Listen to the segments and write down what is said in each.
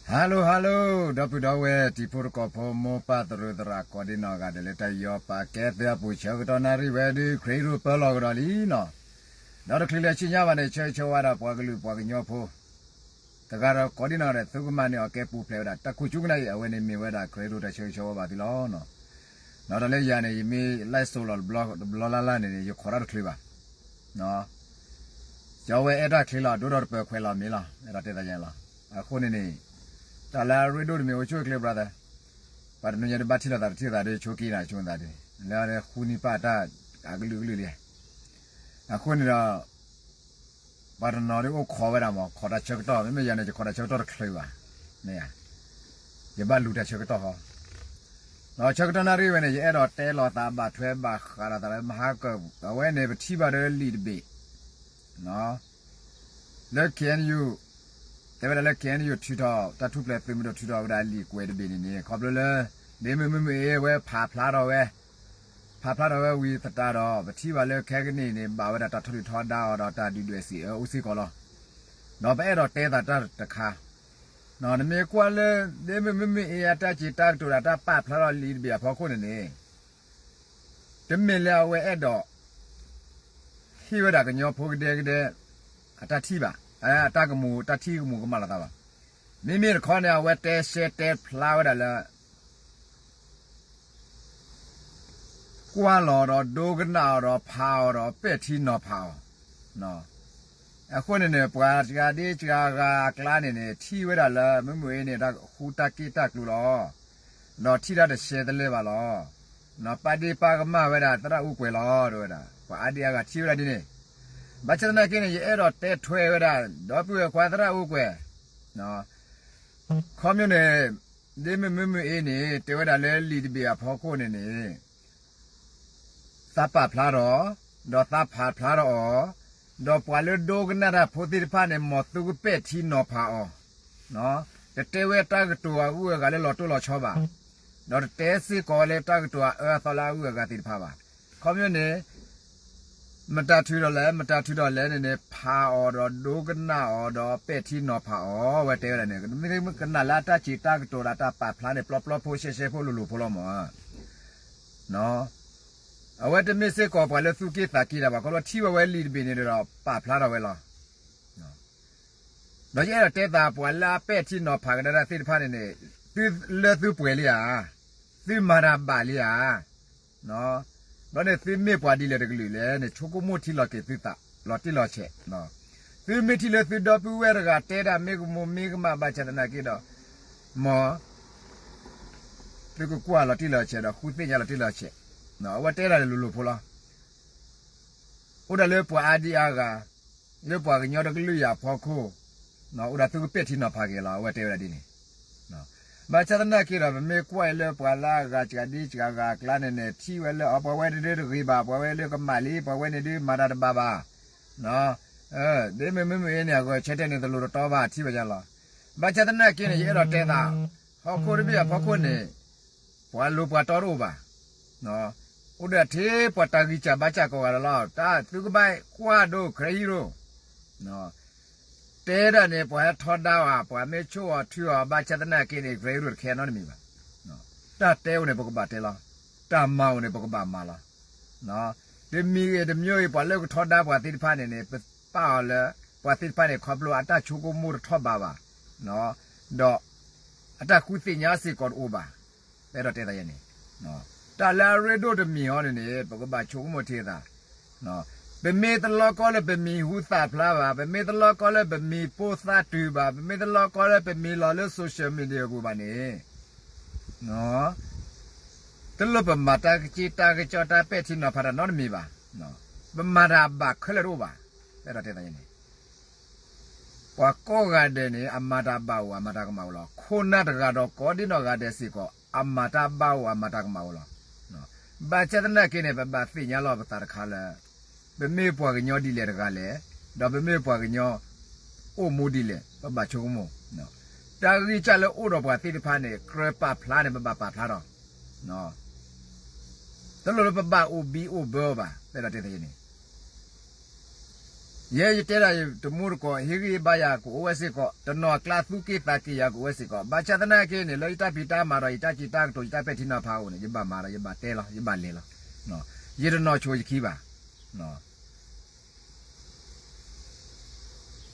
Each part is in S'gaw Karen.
Hello hello ဒီပုၢ်ဒီဝဲၢ်တံၤဖိသကိးဖိ မိၢ်ပၢ်သရၣ်သရၣ် ကိးဒံနီၢ်ဂၤဒဲးလၢတၢ်ယီၤပာ်ကဲသ့အပူၤ ဆၢကတီၢ်နၣ်ရံၣ်ဝဲဒုး ခရံာ်အိၣ်ပၢလီၤကဒီးလံနီၤ. ဒီးတချုးလၢဆူညါဘၣ်န့ၣ် ဆၢဂ့ၤဆၢဝါဒၣ်ပှၤကလုာ်ပှၤကညီဖိ တဂၤဒီးကိးဒံနီၢ်ဂၤဒဲး သုကမၤန့ၢ်အီၤကဲပူၤဖျဲးဝဲဒၣ် တၢ်ခိၣ်ဆူကနၣ်အံၤ အဝဲန့ၣ်မ့ၢ်ဝဲဒၣ် ခရံာ်အိၣ်တၢ်ဆၢဂ့ၤဆၢဝါဘၣ်သုလီၤ. ဒီးတၢ်လၢယၤန့ၣ် ယမ့ၢ် live show လီၤတဘျီလၢ်လၢ်န့ၣ်န့ၣ် ယခိးတၢ်တချုးဘၣ် ကၠီဝဲအဲၣ်တၢ်ချ့လီၤ ဒိၣ်ဒီးတပၢၤခွဲးလီၤမ့ၢ်လီၤ အဲၣ်ဒိးတဲသးယဲလီၤ. အဃိန့ၣ်န့ၣ် တၢ်လၢအရ့ဒိၣ်တမံၤအိၣ်ဆိၣ်အချ့ brother ပှၤတနံၤညါဒုးဘၣ်ထံၣ်လိာ်သးတထံၣ်လိာ်သးဒီးဆိကံနၤဆိသးဒုး လၢအဃုနံၣ်ပၢ်တၢ်အကလုာ်ကလုာ်လံ. အဃိန့ၣ်ဒီး ပှၤတနီၤဒုးအိၣ်ခိးဝဲဒၣ်မး ခိးတၢ်ဆၢကတီၢ် မ့မ့ၢ်ယၤန့ၣ် ယခိးတၢ်ဆၢကတီၢ်တချုးဘၣ် မ့ၢ်ဧါ ယဘၣ်လူၤတၢ်ဆၢကတီၢ်ဃီ ဒီးဆၢကတီၢ်နၣ်ရံၣ်ဝဲန့ၣ် ယအဲၣ်ဒိးတဲလီၤသးဘၣ်ထွဲဘၣ်ဃးဒီးသးလၢမဟါကၢၢ် အဝဲန့ၣ် ပထံၣ်ဘၣ်ဒီးလံာ်တဘ့ၣ် လၢ K N U တဲဝဲဒၣ်လၢ K N U ထုးထီၣ် တၢ်ထူၣ်ဖျဲးသုးမုၢ်ဒိၣ်ထုးထီၣ်ဝဲဒၣ်လံာ်ကွဲးတဘ့ၣ်န့ၣ်န့ၣ် ခီဖျိလၢ ဒ့မုၢ်မုၢ်မုၢ်အ့ အဝဲဖးဖျါထီၣ်ဝဲ ဖးဖျါထီၣ်ဝဲဝံၤသတးဒီး ပထံၣ်ဘၣ်လၢခဲကနံၣ်န့ၣ် ဘၣ်ဝဲဒၣ်တၢ်ထီဒုၣ်ထီဒါအီၤဒီးတၢ်ဒုၣ်ဒွဲၣ်စံးအၢအိၣ်စ့ၢ်ကီးလီၤ. ဒီးပအဲၣ်ဒိးတဲသးတၢ်တခါ နမ့ၢ်ကွၢ်လၢ ဒ့မုၢ်မုၢ်မုၢ်အ့အတၢ်စံးတၢ်ကတိၤဒီးတၢ်ပာ်ဖျါထီၣ်လံာ်တဘ့ၣ်အဖီခိၣ်န့ၣ်န့ၣ် တမ့ၢ်လၢအဝဲအဲၣ်ဒိး ဟ့ၣ်ဝဲဒၣ်ကညီဖိကဒဲကဒဲ အတၢ်ထံၣ်ဘၣ်, အတၢ်ကမူး တၢ်ထံၣ်ကမူးကမၣ်လိာ်သးဘၣ်. မ့မ့ၢ်တခီန့ၣ် အဝဲတဲရှဲတဲဖျါဝဲဒၣ်လၢ ကွၢ်လီၤဒီးဒိကနၣ်အီၤဒီးဖးအီၤဒီးပဲာ်ထံနီၤဖးအီၤ, အဃိန့ၣ်န့ၣ် ပှၤစှၤဒ့စှၤဂၤအကျါန့ၣ်န့ၣ် ထံၣ်ဝဲဒၣ်လၢမုၢ်မုၢ်အ့န့ၣ် တၢ်ဃူတၢ်က့ၢ်တၢ်ကျိၤလီၤ. ဒီးထံၣ်တၢ်တရှဲတလဲဘၣ်လီၤ. ပာ်ဒ့ၣ်ပာ်ကမၣ်ဝဲဒၣ်သရၣ်အူကွဲၤလီၤ တဲဝဲဒၣ် ပှၤအါဒံအါဂၤထံၣ်ဝဲဒၣ်ဒ်န့ၣ်. ဘၣ်ဆၣ်သနာ်က့န့ၣ် ယအဲၣ်ဒိးတဲထွဲဝဲဒၣ် ဒီပုၢ်ဝဲၢ်ခွါသရၣ်အူကွဲၤ ခီပညီန့ၣ် ဒ့မုၢ်မုၢ်မုၢ်အ့န့ၣ် တဲဝဲဒၣ်လၢလံာ်တဘ့ၣ်အဖီခိၣ်န့ၣ်န့ၣ် သးပာ်ဖျါထီၣ်, ဒီးသးဖးဖျါထီၣ်အီၤ, ဒီးပှၤလၢဒိကနၣ်တၢ်ဖိသ့ၣ်တဖၣ်န့ၣ် မ်သုကပဲာ်ထံနီၤဖးအီၤ, တတဲဝဲတၢ်ကတိၤအဂုၤအဂၤလၢလီၤတိၢ်လီၤဆီဘၣ်, ဒီးတတဲစ့ၢ်ကီးလၢတၢ်ကတိၤအအၢအသီလၢအဂုၤအဂၤသ့ၣ်တဖၣ်ဘၣ်. ခီပညီန့ၣ် မတၤထုးဒီးလဲၣ် မတၤထုးဒီးလဲၣ်န့ၣ်န့ၣ် ဖးအီၤဒီးဒိကနၣ်အီၤဒီးပဲာ်ထံနီၤဖးအီၤ အဝဲတဲဝဲဒၣ်န့ၣ် မ့ၢ်ကနၣ်လၢအတၢ်စံးတၢ်ကတိၤဒီးတၢ်ပာ်ဖျါန့ၣ် ပျီပျီဖိရှဲရှဲဖိလိၤလိၤဖိလီၤမး. အဝဲတမ့ၢ်စ့ၢ်ကီးပှၤလၢသူၣ်က့ၣ်သးက့တၢ်ဘၣ် ခီဖျိထံၣ်ဝဲဝဲလံာ်တဘ့ၣ်န့ၣ်ဒီးပာ်ဖျါထီၣ်ဝဲလီၤ. ဒီးယအဲၣ်ဒိးတဲသးပှၤလၢအပဲာ်ထံနီၤဖးကဒါတၢ်သ့ၣ်တဖၣ်န့ၣ်န့ၣ် သုလၢသုပှဲၤလံဧါ, သုမၤတၢ်ဘၣ်လံဧါ, ဒီးန့ၣ်သုမ့ၢ်ပှၤဒ်လဲၣ်တကလုာ်လဲၣ်န့ၣ် ဆိကမိၣ်ထံလီၤက့ၤသုသး လီၤတံၢ်လီၤဆဲး, သုမ့ၢ်ထံၣ်လၢသုဒီပုၢ်ဝဲၢ်တဂၤတဲတၢ်မ့ၢ်ကမူးမ့ၢ်ကမၣ်ဘၣ်ဆၣ်သနာ်က့ဒီး မ် သုကကွၢ်လီၤတံၢ်လီၤဆဲးဒီးဃုသ့ၣ်ညါလီၤတံၢ်လီၤဆဲး, အဝဲတဲဒၣ်န့ၣ်လိၤလိၤဖိလီၤ. အိၣ်ဒၣ်လၢပှၤအါဒံအါဂၤ, လၢပှၤကညီတကလုာ်အံၤအဖီခိၣ်, အိၣ်ဒၣ်သုကပဲာ်ထံနီၤဖးက့ၤလီၤ အဝဲတဲဝဲဒၣ်ဒ်န့ၣ်. ဘၣ်ဆၣ်သနာ်က့ဒီးပမ့ၢ်ကွၢ်အံၤလၢပှၤလၢအဂၤစှၤဒ့စှၤဂၤအကျါန့ၣ်န့ၣ် ထံၣ်ဝဲလၢအပှၤဝဲန့ၣ်ဒုးတဂ့ၤဘၣ် ပှၤဝဲလၢကမၣ်လံ ပှၤဝဲန့ၣ်ဒုးမၤတၢ်တဘၣ်ဘၣ် ဒ့မုၢ်မုၢ်မုၢ်အ့န့ၣ် အဂီၤဆၢထၢၣ်န့ၣ် တလိၤတတီဘၣ် ထံၣ်ဝဲဒ်လီၤ. ဘၣ်ဆၣ်သနာ်က့န့ၣ် ယအဲၣ်ဒိးတဲသး, ဟီၣ်ခိၣ်တဘ့ၣ်အဖီခိၣ်န့ၣ် ပှၤလိၤပှၤတီတအိၣ်ဘၣ်. အိၣ်ဒၣ်ထဲပှၤတၢ်ဂံၢ်စၢ်ဘါစၢ်ကိးဂၤလီၤ. တၢ်သုကဘၣ်ကွၢ်ဒိ ခရံာ်ဟံၣ်ရိၣ် တဲဒၣ်န့ၣ် ပှၤဟဲထီဒါအီၤ ပှၤမ့ၢ်ဆိၣ်အီၤထုအီၤ ဘၣ်ဆၣ်သနာ်က့န့ၣ် ခရံာ်ဟံၣ်ရိၣ်တခဲနီတမံၤဘၣ်. တၢ်တဲအိၣ်န့ၣ် ပကဘၣ်တဲလီၤ. တၢ်မၤအိၣ်န့ၣ် ပကဘၣ်မၤလီၤ. တမံၤဂ့ၤတမံၤဂ့ၤ ပှၤလၢကထီဒါပှၤသ့ၣ်တဖၣ်န့ၣ်န့ၣ် ပပာ်အီၤလၢ ပှၤသ့ၣ်တဖၣ်န့ၣ် ခီဖျိအတၢ်ဆိကမိၣ်တထီၣ်ဘးဘၣ်, ဒီး အတၢ်ဃုသ့ၣ်ညါစ့ၢ်ကီးတအိၣ်ဘၣ်. ပအဲၣ်ဒိးတဲသးယဲန့ၣ်, တၢ်လၢအရ့ဒိၣ်တမံၤအီၤန့ၣ်န့ၣ် ပကဘၣ်ဆိကမိၣ်ထံသး ပမ့ၢ်တလီကီလၢပမံၤဟူသၣ်ဖျါဘၣ်, ပမ့ၢ်တလီကီလၢပမံၤပိၢ်သၣ်တုၤဘၣ်, ပမ့ၢ်တလီကီလၢပမံၤလီၤလၢ social media အပူၤဘၣ်န့ၣ် တလိၣ်ပမၤတၢ်ကစ့တၢ်ကစီၣ်တၢ်ပဲာ်ထံနီၤဖးတၢ်နီတမံၤဘၣ်. ပမၤတၢ်ဘၣ်ခဲလၢာ်တအိၣ်ဘၣ်. ပအဲၣ်ဒိးတဲသးယဲန့ၣ် ပှၤကိးဂၤဒဲးန့ၣ် အမၤတၢ်ဘၣ်အိၣ် အမၤတၢ်ကမၣ်အိၣ်လီၤ. ခိၣ်နၢ်တဂၤဒီးကိးဒံနီၢ်ဂၤဒဲးစ့ၢ်ကီး အမၤတၢ်ဘၣ်အိၣ် အမၤတၢ်ကမၣ်အိၣ်လီၤ. ဘၣ်ဆၣ်သနာ်က့န့ၣ် ပဘၣ်သ့ၣ်ညါလီၤပသးတခါလၢ ပမ့ၢ်ပှၤကညီဒ်လဲၣ်တဂၤလဲၣ်, ဒီးပမ့ၢ်ပှၤကညီ အိၣ်မူဒ်လဲၣ် ပဘၣ်ဆိကမိၣ်. တၢ်ဂံၢ်စၢ်လၢအိၣ်ဒီးပှၤသ့ၣ်တဖၣ်န့ၣ် ကြၢးပာ်ဖျါန့ၣ် ပဘၣ်ပာ်ဖျါထီၣ် တလိၣ်လၢပဘၣ်အိၣ်ဘံအိၣ်ဘၢအီၤဘၣ်. ပအဲၣ်ဒိးတဲသးယဲန့ၣ် ယဲယတဲဒၣ်တမူတကိး ဟ့ၣ်ဂံၢ်ဘါယၤကအိၣ်ဝဲစ့ၢ်ကီး, တနီၤအကျါသူၣ်က့ၣ်သးက့ၣ်ယၤကအိၣ်ဝဲစ့ၢ်ကီး. ဘၣ်ဆၣ်သနာ်က့န့ၣ် လၢယတၢ်ဖံးတၢ်မၤဒီး ယတၢ်စံးတၢ်ကတိၤ ယတၢ်ပဲာ်ထံနီၤဖးအအိၣ်န့ၣ် ယဘၣ်မၤဒီး ယဘၣ်တဲလီၤ ယဘၣ်လဲၤလီၤ. ယတနီၤဆိယခံဘၣ်.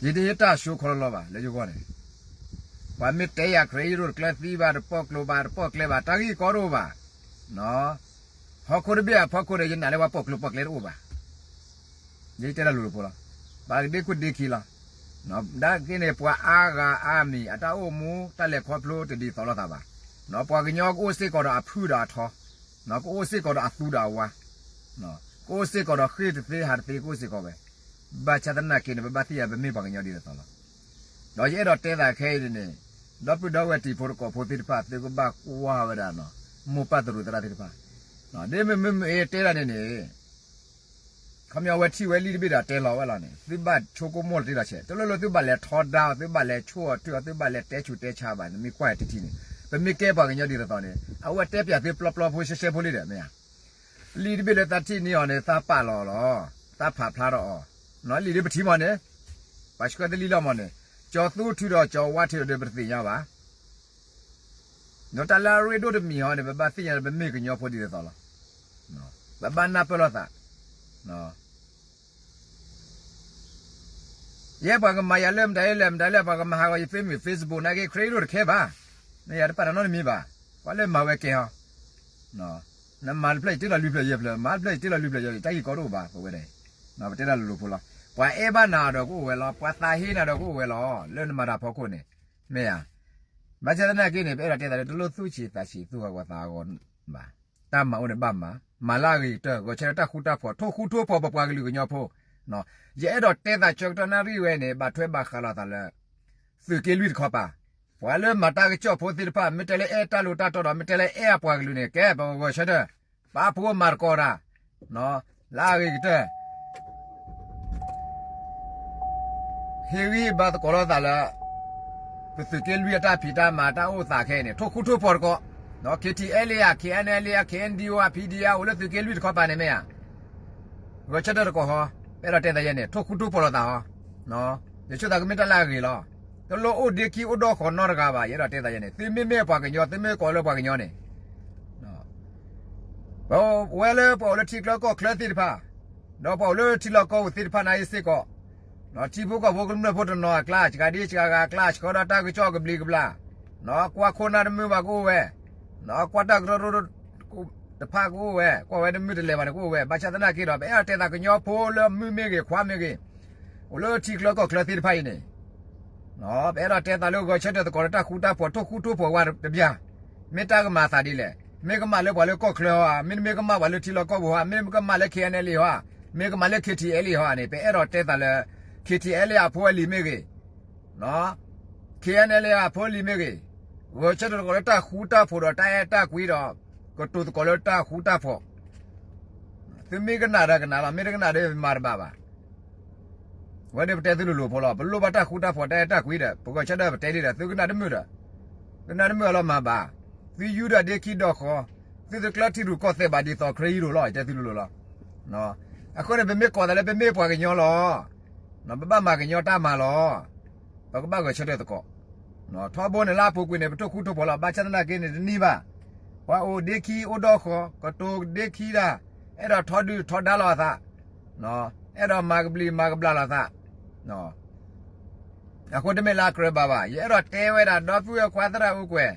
ယတဟ့ၣ်တၢ်ဆိခီလီၤလီၤဘၣ် လၢယဂီၢ်န့ၣ်. ပှၤမ့ၢ်တဲယၤ ခရံာ်ယရိၣ်တကျၢၤသံဘၣ်, တပိာ်ကျိၤဘၣ်, တပိာ်ကျဲဘၣ်, တၢ်ဂ့ၢ်ကီတအိၣ်ဘၣ်. ဟီၣ်ခိၣ်တဘ့ၣ်အဖီခိၣ်န့ၣ် ယနာ်လၢပှၤပိာ်ကျိၤပိာ်ကျဲတအိၣ်ဘၣ်. ယတဲတၢ်လိၤလိၤဖိလီၤ. ပှၤကဒ့ခိၣ်ဒ့ခံလီၤ. ဒ်က့န့ၣ် ပှၤအါဂၤအါမံၤ အတၢ်အိၣ်မူ တၢ်လဲၤခီဖျိတဒ်သိးလိာ်သးဘၣ်. ပှၤကညီကအိၣ်စ့ၢ်ကီးဒီးအဖုဒီးအထီ, ကအိၣ်စ့ၢ်ကီးဒီးအသူဒီးအဝါ, ကအိၣ်စ့ၢ်ကီးဒီးဃ့ၢ်တသ့ဟးတသ့ ကအိၣ်စ့ၢ်ကီးဝဲ. ဘၣ်ဆၣ်သနာ်က့န့ၣ် ပဘၣ်သ့ၣ်ညါ ပမ့ၢ်ပှၤကညီဒ်သိးသိးလီၤ. ဒီးယအဲၣ်ဒိးတဲသးခဲအံၤန့ၣ်န့ၣ်, ဒီပုၢ်ဒီဝဲၢ်တံၤဖိသကိးဖိသ့ၣ်တဖၣ် သုကဘၣ်ကွၢ်ဝဲဒၣ် မိၢ်ပၢ်သရူးသရၣ်သ့ၣ်တဖၣ်, ဒ်မ့မ့ၢ်မ့ၢ်တဲဒၣ်န့ၣ်န့ၣ် ခီပညီဝဲထံၣ်ဝဲလံာ်တဘ့ၣ်ဒီးတဲလီၤဝဲလီၤန့ၣ် သုဘၣ်ဆိကမိၣ်လီၤတ့ၢ်လီၤဆဲး, တလိၣ်လၢသုဘၣ်လဲၤထီဒါအီၤ, သုဘၣ်လဲၤဆိၣ်အီၤထုအီၤ, သုဘၣ်လဲၤတဲဆူးတဲဆါဘၣ်. နမ့ၢ်ကွၢ်တထံၣ်န့ၣ် ပမ့ၢ်ကဲပှၤကညီဒ်သိးသိးန့ၣ် အဝဲတဲပၠးသုပျီပျီဖိရှဲရှဲဖိလံဒီး မ့ၢ်ဧါ. လံာ်တဘ့ၣ်လၢသးထံၣ်န့ၢ်အီၤန့ၣ် သးပာ်လီၤလီၤ, သးဖးဖျါထီၣ်အီၤ, လံာ်ဒ်ပထံၣ်မးန့ၣ် ပှၤဆှၢတလံလီၤမးန့ၣ် ကၠီၤသူၣ်ထုဒီးကၠီၤဝါထုဒီး ပတသ့ၣ်ညါဘၣ်. ဒီးတၢ်လၢအရ့ဒိၣ်တမံၤဟီန့ၣ် ပဘၣ်သ့ၣ်ညါလၢပမ့ၢ်ကညီဖိဒ်သိးသိးလီၤ. ပဘၣ်နၢ်ပၢၢ်လိာ်သး. ယဲပှၤကမၤယၤလၢမတၤလဲၣ်မတၤလဲၣ် ပှၤကမၤဟးဂီၤယ Facebook နာ်က့ ခရံာ်ဒိၣ်တခဲဘၣ်. နယၤတပာ်တၢ်နီတမံၤဘၣ်. ပှၤလၢမၤဝဲကဲဟီ နမၤတဖျၢၣ်ယတ့လီၤလွံၢ်ဖျၢၣ်ယဲၢ်ဖျၢၣ်, မၤတဖျၢၣ်ယတ့လီၤလွံၢ်ဖျၢၣ်ယဲၢ်, တၢ်ဂ့ၢ်ကီတအိၣ်ဘၣ် ပဝဲဒၣ်အံၤ. ပတဲတၢ်လိၤလိၤဖိလီၤ. ပှၤအဲၣ်ဘၣ်နၤဒီးကအိၣ်ဝဲလီၤ, ပှၤသးဟ့နၤဒီးကအိၣ်ဝဲလီၤ, လၢနမၤတၢ်ဖီခိၣ်န့ၣ်, မ့ၢ်ဧါ. ဘၣ်ဆၣ်သနာ်က့န့ၣ် ပအဲၣ်ဒိးတဲသးလၢ တလိၣ်သူၣ်ဆံးသးဆံးသူၣ်ဂီၤသးဂီၤဘၣ်. တၢ်မၤအိၣ်န့ၣ်ဘၣ်မၤ, မၤလၢအဂ့ၤကတၢၢ်, ဂဲၤဆၢထၢၣ်တၢ်ဃူတၢ်ဖိး, ထိၣ်ဃူထိၣ်ဖိးပပှၤကလုာ်ကညီဖိ. ယအဲၣ်ဒိးတဲသးဆၢကတီၢ်နၣ်ရံၣ်ဝဲန့ၣ် ဘၣ်ထွဲဘၣ်ဃးလိာ်သးလၢ သုးက့လွံၢ်တခီပၤ, ပှၤလၢမၤတၢ်ကစီၣ်ဖိသ့ၣ်တဖၣ် မ့ၢ်တဲလၢအဲၣ်တၢ်လိၤတၢ်တီဒီး မ့ၢ်တဲလၢအဲၣ်အပှၤကလုာ်န့ၣ် ကဲ ပဂဲၤဆၢထၢၣ်, ပာ်ဖှိၣ်မၤသကိးတၢ် လၢအဂ့ၤကတၢၢ် ဟ့ၣ်ဂံၢ်ဘါသကိးလိာ်သးလၢ ပသုးက့လွံၢ်အတၢ်ဖံးတၢ်မၤတၢ်အိၣ်သးခဲအံၤန့ၣ် ထိၣ်ဃူထိၣ်ဖိးသကိး, KTLA ဧါ, KNLA ဧါ, KNDO ဧါ, PDF အိၣ်လၢသုးက့လွံၢ်တခီပၤန့ၣ်မ့ၢ်ဧါ. ဂဲၤဆၢထၢၣ်သကိးဟီ, ပအဲၣ်ဒိးတဲသးယဲန့ၣ် ထိၣ်ဃူထိၣ်ဖိးလိာ်သးဟီ, ယဆိသးကမ့ၢ်တၢ်လၢအဂ့ၤလီၤ. တလိၣ်အိၣ်ဒ့ခံအိၣ်ဒီးဃီနီတဂၤဘၣ်, ယအဲၣ်ဒိးတဲသးယဲန့ၣ် သုမ့မ့ၢ်ပှၤကညီ သုမ့ၢ်ကိးလၢပှၤကညီန့ၣ် ပဝဲလၢပှၤအိၣ်လၢထံချၢကီၢ်ချၢသ့ၣ်တဖၣ်, ဒီးပှၤအိၣ်လၢထံလီၢ်ကီၢ်ပူၤသ့ၣ်တဖၣ်န့ၣ်စ့ၢ်ကီး, ထံဖိကီၢ်ဖိကမျၢၢ်ဖိတနီၤအကျါ, စှၤဒ့စှၤဂၤအကျါ, ဆှၢဒီးတၢ်ကစီၣ်ကဘျံးကဘျၣ်, ကွၢ်ခိၣ်နၢ်တမုာ်ဘၣ်ကအိၣ်ဝဲ, ကွၢ်တၢ်ကရၢကရိတဖၣ်ကအိၣ်ဝဲ, ကွၢ်ဝဲတမုာ်တလဲၤဘၣ်န့ၣ်ကအိၣ်ဝဲ. ဘၣ်ဆၣ်သနာ်က့ဒီး ပအဲၣ်ဒိးတဲသးကညီဖိလၢမုၢ်မ့ၢ်ဂ့ၤ, ခွါမ့ၢ်ဂ့ၤ, အိၣ်လၢထံချၢကီၢ်ချၢသ့ၣ်တဖၣ်အံၤန့ၣ် ပအဲၣ်ဒိးတဲသးလၢဂဲၤဆၢထၢၣ်သကိးလၢတၢ်ဃူတၢ်ဖိး ထိၣ်ဃူထိၣ်ဖိးဝဲတဘျီ, မ့ၢ်တၢ်ကမၤသးဒ်လဲၣ်, မ့ၢ်ကမၣ်လၢပှၤလၢကီၢ်ချၢဟီဧါ, မ့တမ့ၢ်ကမၣ်ပှၤလၢထံလီၢ်ကီၢ်ပူၤဟီဧါ, မ့ၢ်ကမၣ်လၢ KNLA ဟီဧါ, မ့ၢ်ကမၣ်လၢ KTLA ဟီဧါန့ၣ် ပအဲၣ်ဒိးတဲသးလၢ KTLA အဖိအလံၤမ့ၢ်ဂ့ၤ, KNLA အဖိအလံၤမ့ၢ်ဂ့ၤ, ဂဲၤဆၢထၢၣ်သကိးလၢတၢ်ဃူတၢ်ဖိးဒီးတၢ်အဲၣ်တၢ်ကွံဒီး ကတိၤသကိးလၢတၢ်ဃူတၢ်ဖိး သုမ့ၢ်ကနၣ်ဒီးကနၣ်လီၤ, မ့ၢ်တကနၣ်ဒီးမၤတဘၣ်ဘၣ်. အဝဲန့ၣ်ပတဲသုလိၤလိၤဖိလီၤ. ပလိၣ်ဘၣ်တၢ်ဃူတၢ်ဖိးတၢ်အဲၣ်တၢ်ကွံဒီး ပဂဲၤဆၢထၢၣ်ပတဲဒ်ဒီး သုကနၣ်တမုာ်ဒီး ကနၣ်တမုာ်အလီၤမၤဘၣ်. သုယူဒီးဒ့ခံဒီးဃီ, သုတကျၢထံရူၢ်ကီၢ်သဲးဘၣ်ဒ်သိးခရံာ်ယိာ်လီၤ, ယတဲသုလိၤလိၤလီၤ. အဃိန့ၣ် ပမ့ၢ်ကိးသးလၢပမ့ၢ်ပှၤကညီလီၤ. ပဘၣ်မၤကညီတၢ်မၤလီၤ. ပကဘၣ်ဂဲၤဆၢထၢၣ်သကိး ထီဘိန့ၣ်လၢအပူၤကွံာ်န့ၣ် ပထိၣ်ဃူထိၣ်ဖိးလီၤ. ဘၣ်ဆၣ်သနာ်က့န့ၣ်တနံၤဘၣ်, ပှၤအိၣ်ဒ့ခံအိၣ်ဒီးဃီ, ကတိၤဒ့ခံတၢ်, အဲၣ်ဒိးထီဒုၣ်ထီဒါလိာ်အသး, အဲၣ်ဒိးမၤကဘျံးမၤကဘျၣ်လိာ်သး, အဃိတမ့ၢ်လၢအကြၢးဘၣ်ဘၣ်. ယအဲၣ်ဒိးတဲဝဲဒၣ် ဒီပုၢ်ဝဲၢ်ခွါသရၣ်အိၣ်ကွဲး,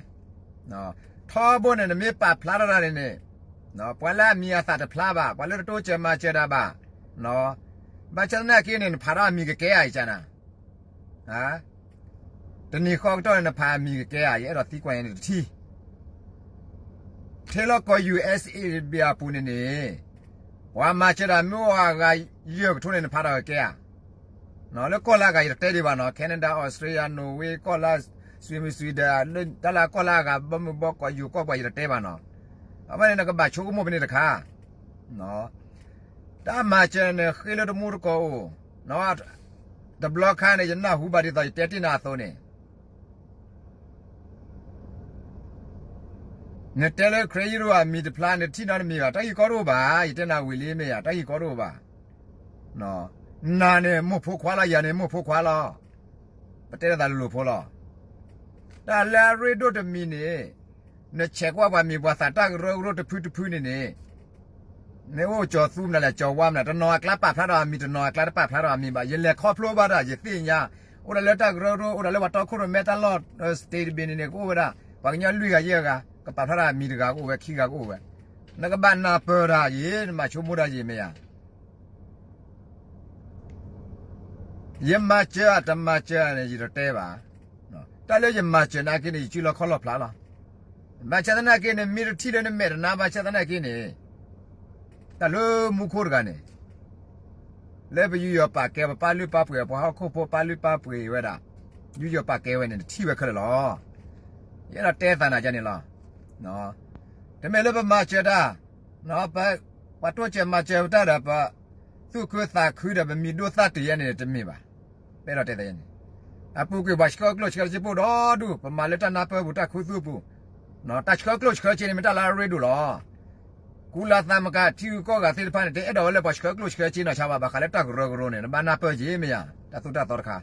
ထီဘိန့ၣ် နမ့ၢ်ပာ်ဖျါထီၣ်တၢ်န့ၣ်န့ၣ်, ပှၤလၢအမံၤအသၣ်တဖျါဘၣ်, ပှၤလၢတတိစၢၤမၤစၢၤတၢ်ဘၣ်, ဘၣ်ဆၣ်သနာ်က့န့ၣ် နဖးထီၣ်အမံၤကကဲဧါ ယကနၤ တနံၤဃီကတီၢ်န့ၣ် နဖးအမံၤကကဲဧါ, ယအဲၣ်ဒိးသံကွၢ်ညါန့ၣ်တထံၣ်. ထဲလီၢ်ကီၢ် ယူၢ်အ့ၣ်စ့ၣ်အ့ၣ် ဘၣ်အပူၤန့ၣ်န့ၣ်, ပှၤမၤစၢၤတၢ်မ့ၢ်အိၣ်အဂၤယဲၢ်ကထိန့ၣ် နဖးထီၣ်ကကဲဧါ. လၢကီၢ်လၢအဂၤယတတဲဒံးဘၣ်နီၤ, Canada, Australia, Norway, ကီၢ်လၢ Sweden, Sweden, တၢ်လၢကီၢ်လၢအဂၤ ဘီမုၢ်ဘီကီၢ်ယိၤကီၢ်ပှၤယတတဲဘၣ်နီၤ. အဝဲန့ၣ် နကဘၣ်ဆိကမိၣ်ဖဲန့ၣ်တခါ တၢ်မၤစၢၤန့ၣ် ဃ့လၢတမူတကိးအိၣ်, တဘျီခါန့ၣ် ယနၢ်ဟူဘၣ်ဒ်သိးယတဲတ့ၢ်နၤအသိးန့ၣ်, နတဲလၢခရံာ်ယိာ်အမံၤတဖျါ နထံၣ်နီတမံၤဘၣ်, တၢ်ဂ့ၢ်ကီတအိၣ်ဘၣ်, ယတဲနၤဝံၤလံမ့ၢ်ဧါ, တၢ်ဂ့ၢ်ကီတအိၣ်ဘၣ်. နၤန့ၣ်မိၢ်ဖိခွါလီၤ, ယၤန့ၣ်မိၢ်ဖိခွါလီၤ. ပတဲလိာ်သးလိၤလိၤဖိလီၤ. တၢ်လၢအရ့ဒိၣ်တမံၤန့ၣ်, နဆဲးကွၢ်ပှၤမံၤပှၤသးတၢ်ကရၢကရိတဖုတဖုန့ၣ်န့ၣ်, မ့ၢ်အိၣ်ကၠီၤသူမနုၤလဲၣ်, ကၠီၤဝါမနုၤလဲၣ်, တနီၤအကျါပာ်ဖျါထီၣ်အမံၤ, တနီၤအကျါတပာ်ဖျါထီၣ်အမံၤဘၣ်. ယလဲၤခီဖျိဘၣ်တၢ်, ယသ့ၣ်ညါ, အိၣ်ဒၣ်လၢတၢ်ကရၢကရိ, အိၣ်ဒၣ်လၢပှၤတီခိၣ်ရိၣ်မဲတၢ်လီၢ်, state တဘ့ၣ်န့ၣ်န့ၣ် ကအိၣ်ဝဲဒၣ်, ပှၤကညီလွံၢ်ဂၤယဲၢ်ဂၤ, ကပာ်ဖျါထီၣ်အမံၤတဂၤကအိၣ်ဝဲ, ခံဂၤကအိၣ်ဝဲ. နကဘၣ်နၢ်ပၢၢ်တၢ်ယံၤ, နမၤဆိကမိၣ်တၢ်ယံၤမ့ၢ်ဧါ. ယမၤစၢၤတမၤစၢၤန့ၣ် ယတတဲဘၣ်. တၢ်လၢယမၤစၢၤနာ်က့န့ၣ် ယစုလီၢ်ခီၣ်လီၢ်ဖျါလီၤ. ဘၣ်ဆၣ်သနာ်က့န့ၣ် မ့ၢ်တထံၣ်လၢနမဲာ်တနါဘၣ်ဆၣ်သနာ်က့န့ၣ်, တၢ်လၢမူခိၣ်တဂၤန့ၣ် လၢပယူးယီၣ်ပာ်ကဲ ပပာ်လုၢ်ပာ်ပှ့ၤ ပှၤဟီၣ်ခိၣ်ဖိပာ်လုၢ်ပာ်ပှ့ၤဝဲဒၣ်, ယူးယီၣ်ပာ်ကဲဝဲန့ၣ် တထံၣ်ဝဲခဲလၢာ်လီၤ. ယအဲၣ်ဒိးတဲသးနၤကန့ၣ်လီၤ. တမ့ၢ်လၢပမၤစၢၤတၢ်, ပှၤတိစၢၤမၤစၢၤပတၢ်ဒီး ပသူၣ်ခုသးခုဒီး ပမံၤဒိၣ်သၣ်တုၤယဲန့ၣ်တမ့ၢ်ဘၣ်. ပအဲၣ်ဒိးတဲသးန့ၣ်, အပူၤကွံာ်ပှၤဆှၢကျိၣ်ဆှၢစ့ဖိဒီဒူၣ် ပမၤလၢတၢ်နၢ်ပၢၢ်ပူၤ တၢ်ခူသူၣ်ပူၤ, တၢ်ဆှၢကျိၣ်ဆှၢစ့န့ၣ် မ့ၢ်တၢ်လၢအရ့ဒိၣ်လီၤ. ကုလသမဂ္ဂ ထံဂုၤကီၢ်ဂၤသ့ၣ်တဖၣ်န့ၣ် တအဲၣ်ဒိးဝဲလၢပှၤဆှၢကျိၣ်ဆှၢစ့နီၢ်ဆါဘၣ်, ဘၣ်ဃးလၢတၢ်ကရၢကရိန့ၣ် နဘၣ်နၢ်ပၢၢ်က့ၤမ့ၢ်ဧါ, တၢ်သိၣ်တၢ်သီတခါ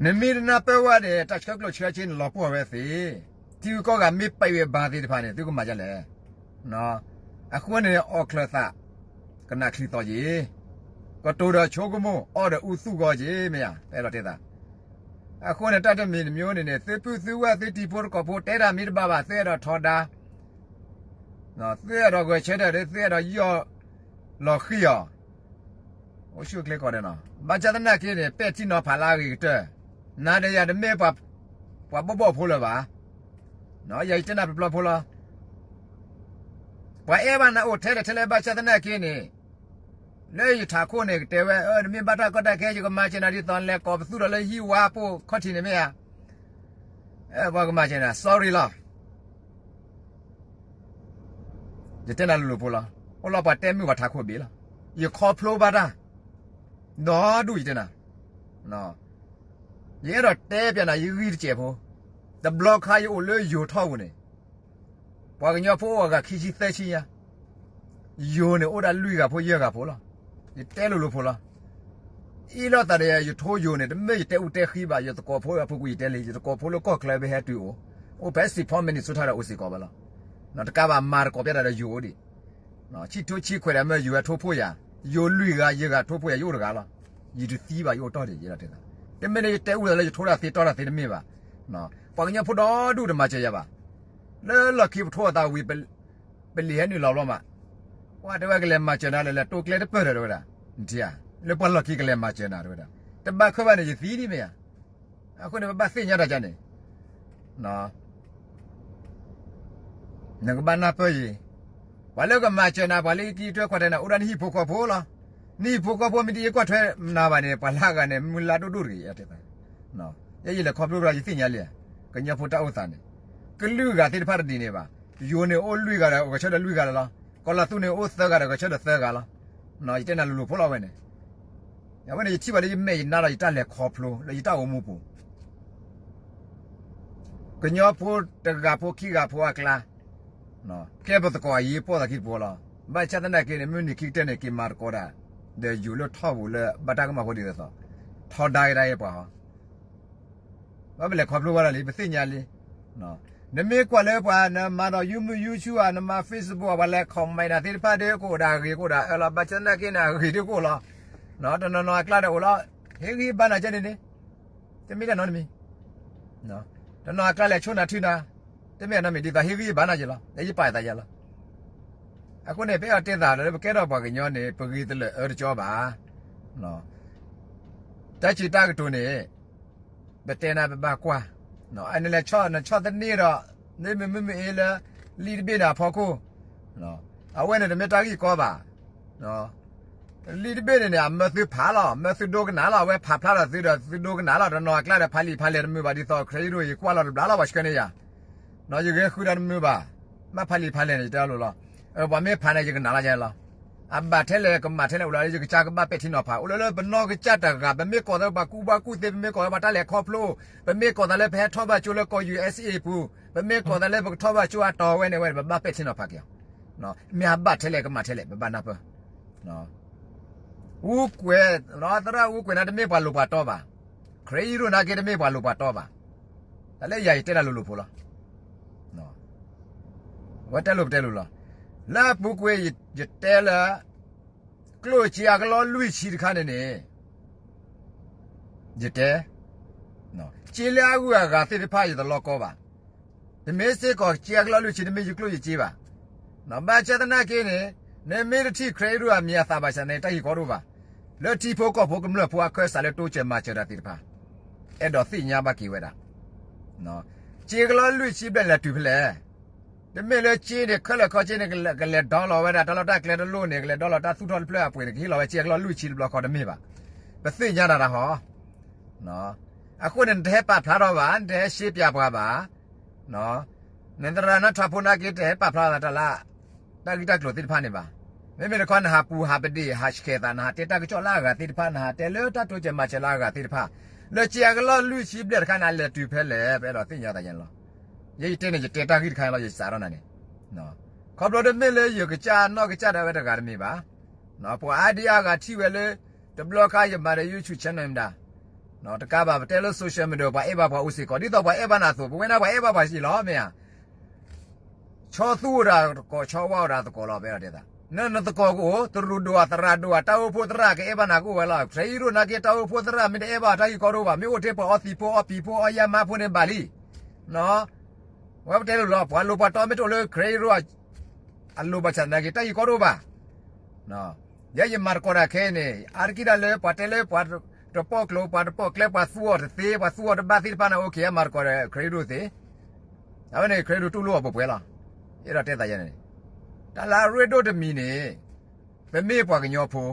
နမ့ၢ်တနၢ်ပၢၢ်ဝဲန့ၣ် တၢ်ဆှၢကျိၣ်ဆှၢစ့န့ၣ် လီၤပှီၢ်ဝဲသ့, ထံဂုၤကီၢ်ဂၤမ့ၢ်ပဲာ်ဝဲဘါသ့ၣ်တဖၣ်န့ၣ် သုကမၤဒ်လဲၣ်. အဃိန့ၣ် အီၣ်ချၢၣ်သး ကနၣ်ချံသီၣ်က့ၤ, ကတိၤဒီးဆိကမိၣ်, အီၣ်ဒီးအူသူၣ်ဂီၤက့ၤမ့ၢ်ဧါ, ပအဲၣ်ဒိးတဲသး. အဃိန့ၣ် တၢ်တမံၤတမံၤန့ၣ်န့ၣ် သုပုၢ်သုဝဲၢ် သုတံၤဖိသကိးဖိ တဲတၢ်မ့ၢ်တဘၣ်ဘၣ် သုအဲၣ်ဒိးထီဒါ, သုအဲၣ်ဒိးဂဲၤဆၢထၢၣ်ဒီး သုအဲၣ်ဒိးယီၢ်လီၤဃံၤအီၤ, အိၣ်ဆူၣ်အိၣ်ချ့ကီးဒီးနီၤ, ဘၣ်ဆၣ်သနာ်က့န့ၣ် ပဲာ်ထံနီၤဖးလၢအဂ့ၤကတၢၢ်, နၤဒီးယၤတမ့ၢ်ပှၤဘီၣ်ဘီၣ်ဖိလၢၤဘၣ်. ယၤယတဲနၤပျီပျီဖိလီၤ. ပှၤအဲၣ်ဘၣ်နၤအိၣ်ထဲလဲၣ်ထဲလဲၣ်ဘၣ်ဆၣ်သနာ်က့န့ၣ်, လၢယထးခိၣ်န့ၣ် ကတဲဝဲ နမ့ၢ်ဘၣ်တၢ်ကီတၢ်ခဲ ယကမၤစၢၤနၤဒ်သိးနလဲၤကိးပသူထီၣ်လၢဟံၣ်ဝါပိာ်ခီၣ်ထံးန့ၣ်မ့ၢ်ဧါ. ပှၤကမၤစၢၤနၤ sorry လီၤ. ယတဲနၤလိၤလိၤဖိလီၤ. အိၣ်လီၤပှၤတဲမုာ်ပှၤထးခိၣ်ဘ့ၣ်လီၤ. ယခီဖျိဘၣ်တၢ် ဒီဒူၣ်ယတဲနၤ, ယအဲၣ်ဒိးတဲပျးနၤ ယဂံၢ်တစဲးဖိ, တဘျီခါယအိၣ်လၢယိၤထီၣ်ပူၤန့ၣ်, ပှၤကညီဖိအိၣ်အဂၤခံဆံသၢဆံညါ, ယိၤန့ၣ်အိၣ်ဒၣ်လွံၢ်ဂၤဖိယဲၢ်ဂၤဖိလီၤ. ယတဲလိၤလိၤဖိလီၤ. အ့ၣ်လိာ်သးဒီးယၤ ယထိယိၤန့ၣ် တမ့ၢ်ယတဲအူတဲဃံဘၣ်, ယသကိးဖိအပူၤကွံာ်ယတဲလံ, ယသကိးဖိလၢကီၢ်ချၢဘၣ်ဟဲတုၤအိၣ်, အိၣ်ဖဲ Saint Paul Minnesota ဒီးအိၣ်စ့ၢ်ကီးဘၣ်လီၤ. တကးဘၣ်မၤသကိးပျးတၢ်ဒီးယိၤအိၣ်ဒံး, ဆံၣ်ထိဆံခွဲးဒီးမ့ၢ်ယိၤဝဲထိဖိယၤ, ယိၤလွံၢ်ဂၤယဲၢ်ဂၤထိဖိယၤ ယအိၣ်တဂၤလီၤ. ယတသံဘၣ် ယအိၣ်တီၢ်ဒံး, ယတဲ, တမ့ၢ်လၢယတဲအူသးလၢယထိတၢ်သ့တီတၢ်သ့တမ့ၢ်ဘၣ်. ပှၤကညီဖိဒီဒူၣ်တမၤစၢၤယၤဘၣ်. လၢလီၢ်ခံပထိအသးဝံၤ ပလံာ်ဟဲနုာ်လီၤဘျီမး, ပှၤတဲဝဲကလဲၤမၤစၢၤနၤလၢလဲၤတိကျဲတပၢၢ်ဒီးတဲဝဲဒၣ်, နထံၣ်ဧါ, လၢပှၤလီၢ်ခံကလဲၤမၤစၢၤနၤတဲဝဲဒၣ်, တဘၣ်ခၢၣ်ဘၣ်န့ၣ် ယသံဒ်မ့ၢ်ဧါ. အဃိန့ၣ် ပဘၣ်သ့ၣ်ညါတၢ်ကန့ၣ် နကဘၣ်နၢ်ပၢၢ်အံၤ, ပှၤလၢကမၤစၢၤနၤ ပှၤလၢကကံကထွဲကွၢ်ထွဲနၤ အိၣ်ဒၣ်နဟံၣ်ဖိဃီဖိလီၤ. နဟံၣ်ဖိဃီဖိမ့ၢ်တယံာ်ကွၢ်ထွဲနၤဘၣ်န့ၣ် ပှၤလၢအဂၤန့ၣ် မုၢ်လၢ်ဒိၣ်ဒိၣ်တဂ့ၤ, ယဲယလဲၤခီဖျိဒီးယသ့ၣ်ညါလံ, ကညီဖိတၢ်အိၣ်သးန့ၣ် ကလုာ်ဂၤသ့ၣ်တဖၣ်တဒ်န့ၣ်ဘၣ်. ယိၤန့ၣ်အိၣ်လွံၢ်ဂၤဒီး ဂဲၤဆၢထၢၣ်လွံၢ်ဂၤလီၤ. ကီၤလၤသူန့ၣ်အိၣ်သၢဂၤဒီး ဂဲၤဆၢထၢၣ်သၢဂၤလီၤ. ယတဲနၤလိၤလိၤဖိလီၤဝဲန့ၣ်, အဝဲန့ၣ် ယထံၣ်ဘၣ်လၢယမဲာ်ယနါဒီးယတၢ်လဲၤခီဖျိလၢယတၢ်အိၣ်မူပူၤ ကညီဖိတဂၤဖိခံဂၤဖိအကျါ, ကဲပသကိးအရေးပေါ့သးခံတပူၤလီၤ. ဘၣ်ဆၣ်သနာ်က့န့ၣ် မုၢ်နံၤခံကတၢၢ်န့ၣ် က့ၤမၤသကိးတၢ် ဒီးယိၤလၢထီၣ်ပူၤလၢဘၣ်တၢ်ကမၣ်ဖိဒ်သိးသိး, ထီဒါက့ၤဒၣ်အံၤပှၤဟီ, ဘၣ်ပလဲၤခီဖျိဝဲဒၣ်လံ ပသ့ၣ်ညါလံ. နမ့ၢ်ကွၢ်လၢပှၤနမၤဒီး YouTube ဧါ နမၤ Facebook ဧါ ပှၤလဲၤ comment နၤသ့ၣ်တဖၣ်ဒီးကအိၣ်ဒၣ်အဂ့ၤကအိၣ်ဒၣ်အၢလီၤ. ဘၣ်ဆၣ်သနာ်က့န့ၣ် အဂ့ၤဒ်ကအိၣ်လီၤ. တနီၤနီၤအကျါဒီးအိၣ်လီၤ, ဟ့ၣ်ဂံၢ်ဘါနၤကဲန့ၣ်န့ၣ် တမ့ၢ်တၢ်နီတမံၤ, တနီၤအကျါလဲၤဆိနၤထုနၤ, တမ့ၢ်တၢ်နီတမံၤ ဒ်သိးဟ့ၣ်ဂံၢ်ဘါနၤက့ၤလီၤ. ယပာ်သးယၤလီၤ. အဃိန့ၣ် ပအဲၣ်ဒိးတဲသးလၢပကဲထီၣ်ပှၤကညီန့ၣ် ပဂ့ၤတလၢာ်အၢတကၠီဘၣ်. တၢ်စံးတၢ်ကတိၤန့ၣ် ပတဲနၤပဘၣ်ကွၢ်, နလဲၤဆီၣ်နဆီၣ်သနံးဒီး မ့မ့ၢ်မ့မ့ၢ်အ့လၢ လံာ်တဘ့ၣ်န့ၣ်အဖီခိၣ်, အဝဲန့ၣ်တမ့ၢ်တၢ်ဂ့ၢ်ကီဘၣ်. လံာ်တဘ့ၣ်န့ၣ်န့ၣ် အမၢသုဖးလီၤ, မၢသုဒိကနၣ်လီၤ, အဝဲဖးဖျါဒီးသုဒီးသုဒိကနၣ်လီၤ. တနီၤအကျါဒီးဖးလံာ်ဖးလဲၢ်တမုာ်ဘၣ်ဒ်သိး ခရံာ်ဒိၣ်အံၤကွၢ်လီၤတဘျါလီၤ ပှၤဆှၢန့ၢ်ယၤ, ယဂဲၤဃုာ်ဒီးတမုာ်ဘၣ်, ဘၣ်ဖးလံာ်ဖးလဲၢ်န့ၣ် ယတဲအလိၤလီၤ. ပှၤမ့ၢ်ဖးန့ၣ် ယကနၣ်လီၤယဲလီၤ. အဘၣ်ထဲလဲၣ်ကမၣ်ထဲလဲၣ်အိၣ်လီၤ ယကစၢ်ကဘၣ်ပဲာ်ထံနီၤဖး အိၣ်လၢလၢပနီၢ်ကစၢ်တဂၤ ပမ့ၢ်ကိးသးပှၤကူၣ်ဘၣ်ကူၣ်သ့ ပမ့ၢ်ကိးသးပှၤတၢ်လဲၤခီဖျိ, ပမ့ၢ်ကိးသးလၢပဟဲထီၣ်ဘၣ်ကၠိလၢကီၢ် ယူၢ်အ့စ့ၣ် အပူၤ, ပမ့ၢ်ကိးသးလၢပကထီၣ်ဘၣ်ကၠိအတီၤဝဲန့ၣ်ဝဲ ပဘၣ်ပဲာ်ထံနီၤဖးက့ၤအီၤ. မ့ၢ်ဟးဘၣ်ထဲလဲၣ်ကမၣ်ထဲလဲၣ် ပဘၣ်နၢ်ပၢၢ်. အူကွဲး, သရၣ်အူကွဲးန့ၣ်တမ့ၢ်ပှၤလိၤပှၤတီဘၣ်. ခရံာ်ဟံးရိၣ်နာ်က့တမ့ၢ်ပှၤလိၤပှၤတီဘၣ်. တၢ်လၢယၤယတဲတၢ်လိၤလိၤဖိလီၤ. အဝဲတဲလိၤပတဲလိၤလီၤ. လၢအပူၤကွံာ်ယတဲလၢ ကျိၣ်စ့အကလီၢ်လွံၢ်ဆံတခါန့ၣ်န့ၣ် ယတဲ, စ့လၢအဂုၤအဂၤသ့ၣ်တဖၣ်ယတလီကီဘၣ်. တမ့ၢ်စ့ၢ်ကီးစ့အကလီၢ်လွံၢ်ဆံတမ့ၢ်ယကျိၣ်ယစ့ဘၣ်. ဘၣ်ဆၣ်သနာ်က့န့ၣ် နမ့ၢ်တထံၣ်ခရံာ်ဟံးရိၣ်အမံၤအသးဘၣ်ဆၣ်န့ၣ် တၢ်ဟံၣ်ကီဒိၣ်ဘၣ်. လၢထံဖိကီၢ်ဖိကမျၢၢ်ဖိအခၢၣ်စးလၢတိစၢၤမၤစၢၤတၢ်သ့ၣ်တဖၣ် အဲၣ်ဒိးသ့ၣ်ညါဘၣ်က့ၤဝဲဒၣ်. စ့အကလီၢ်လွံၢ်ဆံဘျဲၣ်လဲၤတုၤဖဲလဲၣ်. တမ့ၢ်လၢစ့န့ၣ် ခဲလၢာ်ခဲဆ့န့ၣ် ကလဲၤဒီလီၤဝဲဒၣ် တၢ်လီၢ်တၢ်ကျဲတလိၣ်န့ၣ် ကလဲၤဒီလီၤတၢ်သူၣ်ထီၣ်တဖျၢၣ်အပှ့ၤန့ၣ် ကဟ့ၣ်လီၤဝဲစ့အကလီၢ်လွံၢ်ဆံတဘျီဃီတမ့ၢ်ဘၣ်. ပသ့ၣ်ညါတၢ်တၢ်ဟီ. အဃိန့ၣ် နတဟဲပာ်ဖျါထီၣ်ဘၣ် နတဟဲရှဲပၠးပှၤဘၣ်. နသရၣ်နါထီဖိနာ်က့ တဟဲပာ်ဖျါထီၣ်တၢ်လၢ တၢ်ဂ့ၢ်တၢ်ကျိၤသ့ၣ်တဖၣ်န့ၣ်ဘၣ်. မ့မ့ၢ်တခီ နဟးပူၤဟးပဒ့ၣ် ဟးဆှဲးသး နဟးတဲတၢ်ကစီၣ်လၢအဂၤသ့ၣ်တဖၣ် နဟးတဲလၢတၢ်တိစၢၤမၤစၢၤလၢအဂၤသ့ၣ်တဖၣ် လၢစ့အကလီၢ်လွံၢ်ဆံဘျဲၣ်တခါန့ၣ် အလဲၤတုၤဖဲလဲၣ် ပအဲၣ်ဒိးသ့ၣ်ညါသးယဲန့ၣ်လီၤ. ယဲယတဲန့ၣ် ယတဲတၢ်ဂ့ၢ်တခါန့ၣ်လီၤ ယစးထီၣ်နၤန့ၣ် ခီဖျိတမ့ၢ်လၢယကစၢ်နီၢ်ကစၢ်ဒၣ်ဝဲတဂၤတမ့ၢ်ဘၣ်. ပှၤအါဒံအါဂၤထံၣ်ဝဲလၢ တဘျီခါယမၤဒီး YouTube channel မတၤ တကးဘၣ် ပတဲလၢ social media ပှၤအဲၣ်ဘၣ်ပှၤအိၣ်စ့ၢ်ကီး ဒ်သိးပှၤအဲၣ်ဘၣ်နၤအသိး ပဝဲဒၣ်ပှၤအဲၣ်ဘၣ်ပှၤစ့ၢ်လီၤ မ့ၢ်ဧါ. ဆီသူအိၣ်ဒီးသကိး ဆီဝါအိၣ်ဒီးသကိးလီၤ ပအဲၣ်ဒိးတဲသး နနသကိးကအိၣ် တရူးဒိၣ်အသရၣ်ဒိၣ်အတၢ်အိၣ်ဖှိၣ်သရၣ်ကအဲၣ်ဘၣ်နၤကအိၣ်ဝဲလီၤ. ခရံာ်ဟံးရိၣ်နာ်က့ တၢ်အိၣ်ဖှိၣ်သရၣ်မ့ၢ်တအဲၣ်ဘၣ်တၢ်ဟံၣ်ကီဒိၣ်ဘၣ် မ့ၢ်အိၣ်ထဲပှၤအီသံးဖိအီပံၤဖိအီယါမါဖိန့ၣ်ဘၣ်လံ. ဝဲပတဲလိၤလီၤ ပှၤလိၤပှၤတီမ့ၢ်တအိၣ်လၢခရံာ်ဟံးရိၣ်အလိၤဘၣ်ဆၣ်သနာ်က့ တၢ်ဟံၣ်ကီဒိၣ်ဘၣ်. ယဲယမၤသကိးတၢ်ခဲအံၤန့ၣ် အါတက့ၢ်ဒၣ်လၢပှၤတဲလၢပှၤတပီၢ်ကျိၤ ပှၤတပီၢ်ကျဲ ပှၤသူအီၤတသ့ ပှၤသူအီၤတဘၣ်သ့ၣ်တဖၣ်န့ၣ် အိၣ်က့ၤအမၤသကိးဒီးခရံာ်ဒိၣ်သ့. အဝဲန့ၣ် ခရံာ်ဒိၣ်တူၢ်လိာ်အီၤပှဲၤပှဲၤလီၤ. အဲၣ်ဒိးတဲသးယဲန့ၣ် တၢ်လၢအရ့ဒိၣ်တမံၤန့ၣ် ပမ့ၢ်ပှၤကညီဖိ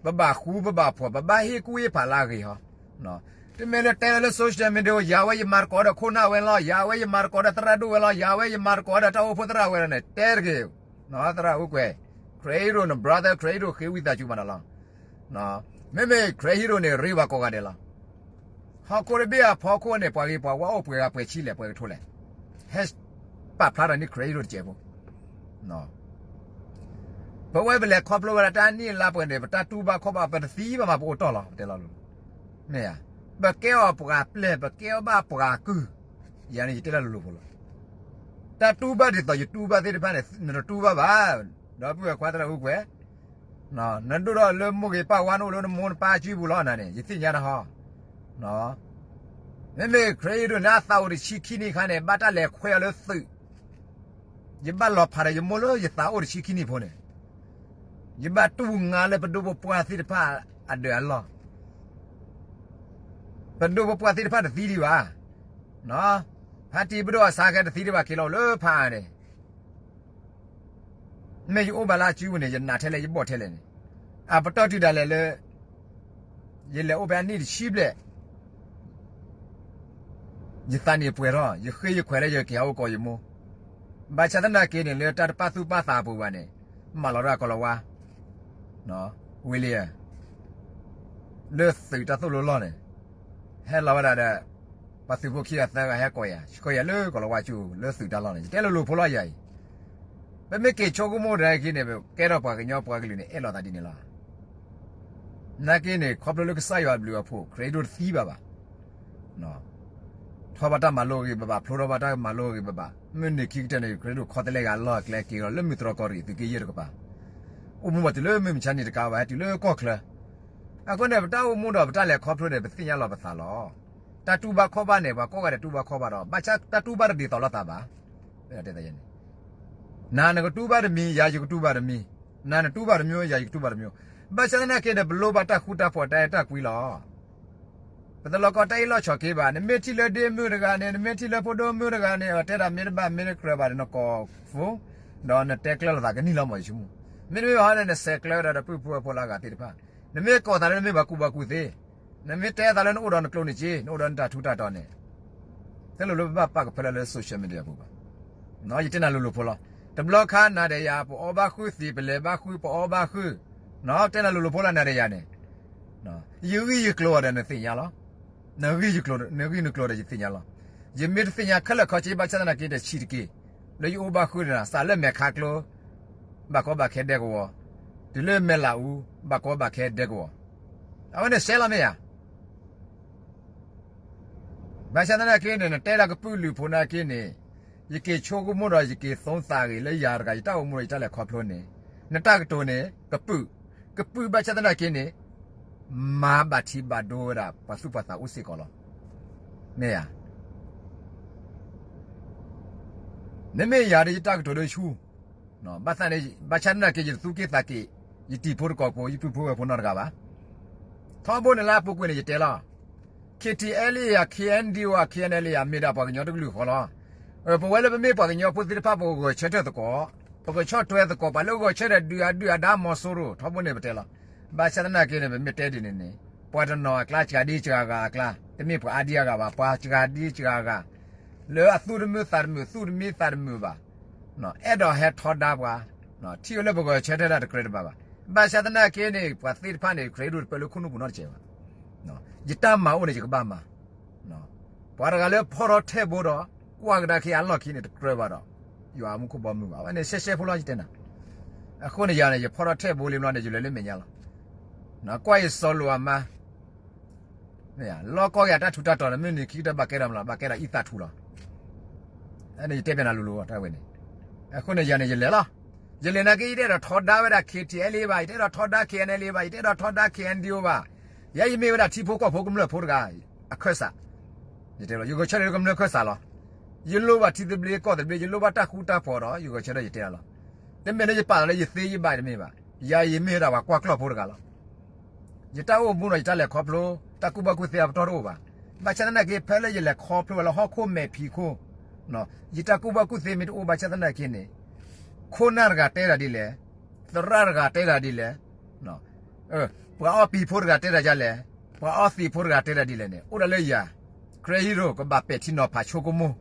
ပဘၣ်ဃူပဘၣ်ဖိး ပဘၣ်ဟ့ၣ်ကူၣ်ဟ့ၣ်ဖးလၢအဂ့ၤဟီ. တမ့ၢ်လၢတဲဝဲလၢ social media ယၤဝဲယမၤသကိးဒီးခိၣ်နၢ်ဝဲလီၤ ယၤဝဲယမၤသကိးဒီးသရၣ်ဒိၣ်ဝဲလီၤ ယၤဝဲယမၤသကိးဒီးတၢ်အိၣ်ဖှိၣ်သရၣ်ဝဲလီၤန့ၣ် တဲတဂ့ၤ. သရၣ်အူကွဲး ခရံာ်ဒိၣ်န brother ခရံာ်ဒိၣ်ဃ့ဝံသးစူၤမးနီၤလီၤ. မ့မ့ၢ်ခရံာ်ဟံးဒိၣ်န့ၣ် ရ့ပှၤကိးဂၤဒဲးလီၤ. ဟီၣ်ခိၣ်တဘ့ၣ်အဖီခိၣ်န့ၣ် ပှၤဂ့ၤပှၤဝါအိၣ်ပှဲၤဂၤပှဲၤဆံလဲၣ် ပှဲၤကထိလဲၣ်. ဟဲပာ်ဖျါထီၣ်န့ၢ်ခရံာ်ဟံးဒိၣ်တစဲးဖိ ပဝဲပလဲၤခီဖျိဝဲဒၣ်တၢ်နံၣ်အလါပှဲၤန့ၣ် ပတၢ်တူၢ်ဘၣ်ခီၣ်ဘၣ် ပတသံဘၣ်မး ပအိၣ်တီၢ်လီၤ ပတဲလီၤ. မ့ၢ်ဧါ, ပကဲအီၤပှၤပျဲၢ် ပကဲအီၤဘၣ်ပှၤကုၢ်, ယၤန့ၣ်ယတဲလၢလိၤလိၤဖိလီၤ. တၢ်တူၢ်ဘၣ်ဒ်သိးယတူၢ်ဘၣ်သ့ၣ်တဖၣ်န့ၣ် နတတူၢ်ဘၣ်ဘၣ်, ဒီပုၢ်ဝဲၢ်ခွါသရၣ်အူကွဲး နဒိၣ်ထီၣ်လၢမိၢ်ဂ့ၤပၢ်ဝါ နအိၣ်လၢနမိၢ်နပၢ်စုပူၤလီၤနၤန့ၣ် ယသ့ၣ်ညါနဟီ. မ့မ့ၢ်ခရံာ်ဟံးဒိၣ်န့ၣ် အသးအိၣ်တဆံခံနံၣ်အခါန့ၣ် ဘၣ်တၢ်လဲၤခွဲးအီၤလၢသုး, ယဘၣ်လီၤဖးဒီးယမိၢ်လၢယသးအိၣ်တဆံခံနံၣ်ဖိန့ၣ်, ယဘၣ်တူၢ်ငါလၢပဒိၣ်ပပှၢ်သ့ၣ်တဖၣ်အဒၢးအလီၢ်, ပဒိၣ်ပပှၢ်သ့ၣ်တဖၣ်တသံဒံးဘၣ်. ဖါတံၢ်ပဒိၣ်အစါခဲတသံဒံးဘၣ် က့ၤလီၤအိၣ်လၢဖးအါန့ၣ် မ့ၢ်ယအိၣ်ဘၣ်လၢအစုပူၤန့ၣ် ယနာ်ထဲလဲၣ် ယဘီၣ်ထဲလဲၣ်န့ၣ်, အပတီၢ်တုၤဒၣ်လဲာ်လၢ ယလဲၤအိၣ်ဖဲအနံၣ်တဆံဘျဲၣ်, ယသးန့ၣ်ပှဲၤထီၣ် ယဃ့ယခွဲးလၢယက့ၤဟးအိၣ်ကိးယမိၢ်, ဘၣ်ဆၣ်သနာ်က့န့ၣ် လၢတၢ်တပာ်သူၣ်ပာ်သးအပူၤဘၣ်န့ၣ် မၢလီၤဒၣ်ကီၤလၤဝါ ဝံၤလံဧါ လၢသုးတၢ်သိၣ်လိလီၢ်န့ၣ်, ဟဲလီၤဝဲဒၣ်ဒီး ပှၤသုးဖိခံဂၤသၢဂၤဟဲကိးယၤ ဆှၢယၤလၢကီၤလၤဝါကၠိ လၢသုးတၢ်လီၢ်န့ၣ် ယတဲလိၤလိၤဖိလီၤယၤအံၤ, ပမ့ၢ်က့ၤဆိကမိၣ်တၢ်က့န့ၣ် ပကဲထီၣ်ပှၤကညီပှၤကလုာ်န့ၣ် အဲၣ်လိာ်သးဒ်န့ၣ်လီၤ. နာ်က့န့ၣ် ခီဖျိလၢကစၢ်ယွၤအဘျုးအဖှိၣ် ခရံာ်ဒိၣ်တသံဘၣ်ဘၣ် ထီၣ်ဘၣ်တၢ်မၤလိဂ့ၤဘၣ်ဘၣ် ဖျိထီၣ်ဘၣ်တၢ်မၤလိဂ့ၤဘၣ်ဘၣ် မုၢ်နံၤခံကတၢၢ်န့ၣ် ခရံာ်ဒိၣ်ခီတလဲဂၤလီၢ်ကျဲက့ၤလီၤ လၢမုၢ်တြီၢ်ကီၢ်ရ့ၣ် သုးက့ယဲၢ်တကပၤ, အိၣ်မူဘၣ်တုၤလၢမုၢ်မဆါနံၤတကးဘၣ် ဟဲတုၤလၢကီၢ်ချၢ, အဃိန့ၣ် ပတၢ်အိၣ်မူဒီးပတၢ်လဲၤခီဖျိန့ၣ် ပသ့ၣ်ညါလီၤပသးလီၤ. တၢ်တူၢ်ဘၣ်ခီၣ်ဘၣ်န့ၣ် ပှၤကိးဂၤဒဲးတူၢ်ဘၣ်ခီၣ်ဘၣ်ဒီး ဘၣ်ဆၣ်တၢ်တူၢ်ဘၣ်တဒ်သိးလိာ်သးဘၣ် နၤနကတူၢ်ဘၣ်တမံၤ ယၤယကတူၢ်ဘၣ်တမံၤ, နၤနတူၢ်ဘၣ်တမံၤ ယၤယကတူၢ်ဘၣ်တမံၤ, ဘၣ်ဆၣ်သနာ်က့ဒီး ပလိၣ်ဘၣ်တၢ်ဃူတၢ်ဖိးတၢ်အဲၣ်တၢ်ကွံလီၤ. ပတလီၤကီတၢ်အ့ၣ်လိာ်ဆိးက့ဘၣ်, နမ့ၢ်ထံၣ်လၢဒ့မုၣ်တဂၤန့ၣ် နမ့ၢ်ထံၣ်လၢဖိဒိၣ်မုၣ်တဂၤန့ၣ် အတဲဒၣ်မ့ၢ်တဘၣ်မ့ၢ်တကြၢးဘၣ်ဒီးနကိး phone ဒီးနတဲကျၢၤလိာ်သးကနံၣ်လီၤမၢ်ယဆိကမိၣ်, မ့တမ့ၢ်ဘၣ်န့ၣ် နဆဲးကျၢၤဝဲဒၣ်ဒီးပုၢ်ဖိဝဲၢ်ဖိလၢအဂၤသ့ၣ်တဖၣ်, နမ့ၢ်ကိးသးလၢနမ့ၢ်ပှၤကူၣ်ဘၣ်ကူၣ်သ့ နမ့ၢ်တဲသးလၢနအိၣ်ဒီးနကျိၣ်နစ့ နအိၣ်ဒီးနတၢ်ထူးတၢ်တီၤန့ၣ်, တလိၣ်လၢပဘၣ်ပာ်ကဖၢလၢလၢ social media ပူၤဘၣ်. ယတဲနၤလိၤလိၤဖိလီၤ. တဘျီခါနၤဒီးယၤ ပအီဘၣ်ဃုသံး ပလဲၤဘၣ်ဃု ပအီဘၣ်ဃု, တဲနၤလိၤလိၤဖိလီၤနၤဒီးယၤန့ၣ်, ယဂံၢ်ယကျိၤဒီးနသ့ၣ်ညါလီၤ. နဂံၢ်ယကျိၤ နဂံၢ်နကျိၤဒီးယသ့ၣ်ညါလီၤ. ယမ့ၢ်တသ့ၣ်ညါခဲလၢာ်ခဲဆ့ဘၣ်ဆၣ်သနာ်က့ဒီးဆံးတက့ၢ်, လၢယအိၣ်ဘၣ်ဃုန့ၣ် စးလၢမဲာ်ခါကျိ ဘၣ်ကီဘၣ်ခဲဒဲကဝီၤ, တုၤလၢမဲၢ်လးအူ ဘၣ်ကီဘၣ်ခဲဒဲကဝီၤ, အဝဲန့ၣ်စဲးလီၤမ့ၢ်ဧါ. ဘၣ်ဆၣ်သနာ်က့န့ၣ် နတဲဒၣ်ကပုာ်လုာ်ဖိနာ်က့န့ၣ်, ယက့ၤဆိကမိၣ်ဒီးယက့ၤသိသးဂ့ၤလၢယၤတဂၤ ယတၢ်အိၣ်မူဒီးယတၢ်လဲၤခီဖျိန့ၣ်, နတၢ်ကတိၤန့ၣ် ကပုာ်, ကပုာ်ဘၣ်ဆၣ်သနာ်က့န့ၣ် မၤဘၣ်ထံးဘၣ်ဒိဝဲဒၣ်ပှၤသူၣ်ပှၤသးအိၣ်စ့ၢ်ကီးလီၤ. မ့ၢ်ဧါ. မ့မ့ၢ်ယၤဒီးယတၢ်ကတိၤဒိဆူၣ်, ဘၣ်ဆၣ်သနာ်က့ ယတသူၣ်က့ၣ်သးက့ၣ်, ယတံၤဖိတကိးဖိ ယပုၢ်ဖိဝဲၢ်ဖိနီတဂၤဘၣ်. ထီဘိန့ၣ်လၢအပူၤကွံာ်န့ၣ် ယတဲလီၤ. ခ့ထံအဲလ့ယၤ, ခ့အဲၣ်ဒံဝါ, ခ့အဲၣ်အဲလ့ယၤ မ့ၢ်ဒၣ်ပှၤကညီတကလုာ်ဃီလီၤ. ပဝဲလၢပမ့ၢ်ပှၤကညီဖိသ့ၣ်တဖၣ် ပကဂဲၤဆၢထၢၣ်သကိး, ပကဆီၣ်ထွဲသကိး ပှၤလၢဂဲၤဆၢထၢၣ်ဒုးအဒုၣ်အဒါမီၤစိရိၤ ထီဘိန့ၣ်ပတဲလီၤ. ဘၣ်ဆၣ်သနာ်က့န့ၣ် ပမ့ၢ်တဲဒ်န့ၣ်န့ၣ်, ပှၤတနီၤအကျါ စှၤဒံစှၤဂၤအကျါ, တမ့ၢ်ပှၤအါဒံအါဂၤဘၣ်, ပှၤစှၤဒံစှၤဂၤ လၢအသူၣ်တမုာ်သးတမုာ် သူၣ်တမံသးတမုာ်ဘၣ်, အဲၣ်ဒိးဟဲထီဒါပှၤ, ထံၣ်ဝဲလၢပဂဲၤဆၢထၢၣ်တၢ်တကြၢးတဘၣ်ဘၣ်. ဘၣ်ဆၣ်သနာ်က့န့ၣ် ပှၤသ့ၣ်တဖၣ်န့ၣ် ကြၢးဒိၣ်တပၢၢ်လၢခိၣ်နူာ်ပူၤနီတစဲးဘၣ်. ယတၢ်မၤအိၣ်န့ၣ် ယကဘၣ်မၤ ပှၤတဂၤလၢဖီထီၣ်ထဲဘိဒီး ကွၢ်ကဒါက့ၤအလီၢ်ခံန့ၣ် တကြၢးဘၣ်ဒီး ယွၤအမူခိၣ်ဘီမုၢ်ဘၣ်. အဝဲန့ၣ်ရှဲရှဲဖိလီၤ ယတဲနၤ. အဃိန့ၣ်ယၤန့ၣ် ယဖီထီၣ်ထဲဘိလံဘျီန့ၣ် ယလဲၤလၢမဲာ်ညါလီၤ. ကွၢ်ယစီၤလိာ်အမါ လီၢ်ကီၢ်က့ၤအတၢ်ထူးတၢ်တီၤန့ၣ် မုၢ်နံၤခံကတၢၢ်ဘၣ်ကဲထီၣ်မးလီၤ, ဘၣ်ကဲထီၣ်အံသးထူလီၤ. အန့ၣ်ယတဲပျးနၤလိၤလိၤတၢ်ဝဲန့ၣ်. အဃိန့ၣ်ယၤန့ၣ် ယလဲၤလီၤ. ယလဲၤနာ်က့ ယတအဲၣ်ဒိးထီဒါဝဲဒၣ် ခ့ထံအဲလ့ဘၣ်, ယတအဲၣ်ဒိးထီဒါ ခ့အဲၣ်အဲလ့ဘၣ်, ယတအဲၣ်ဒိးထီဒါ ခ့အဲၣ်အဲၣ်ဒံအိဘၣ်. ယၤယမ့ၢ်ဝဲဒၣ်ထံဖိကီၢ်ဖိကမျၢၢ်ဖိတဂၤ အခၢၣ်စး ယတဲလီၤ, ယဂဲၤဆၢထၢၣ်လၢကမျၢၢ်ခၢၣ်စးလီၤ. ယလိၣ်ဘၣ်ထံသဘျ့ကီၢ်သဘျ့, ယလိၣ်ဘၣ်တၢ်ဃူတၢ်ဖိးဒီး ယဂဲၤဆၢထၢၣ်ယတဲလီၤ. တမ့ၢ်လၢယပာ်လီၤလၢယသ့ယဘၣ်တမ့ၢ်ဘၣ်. ယၤယမ့ၢ်ဝဲဒၣ်ပှၤကွၢ်ကျီၢ်ဖိတဂၤလီၤ. ယတၢ်အိၣ်မူဒီးယတၢ်လဲၤခီဖျိ တၢ်ကူၣ်ဘၣ်ကူၣ်သ့အပတီၢ်တအိၣ်ဘၣ်. ဘၣ်ဆၣ်သနာ်က့ ဖဲလၢယလဲၤခီဖျိဝဲလၢဟီၣ်ခိၣ်မဲာ်ဖံးခိၣ် ယတၢ်ကူၣ်ဘၣ်ကူၣ်သ့မ့ၢ်တအိၣ်ဘၣ်ဆၣ်သနာ်က့န့ၣ် ခိၣ်နၢ်တဂၤတဲတၢ်ဒ်လဲၣ်, သရၣ်တဂၤတဲတၢ်ဒ်လဲၣ်, ပှၤအီၣ်ပံၤဖိတဂၤတဲတၢ်ဒ်လဲၣ်, ပှၤအီသံးဖိတဂၤတဲတၢ်ဒ်လဲၣ်န့ၣ် အိၣ်ဒၣ်လၢယၤ ကြၢးဟံးရိၣ် ကဘၣ်ပဲာ်ထံနီၤဖးဆိကမိၣ်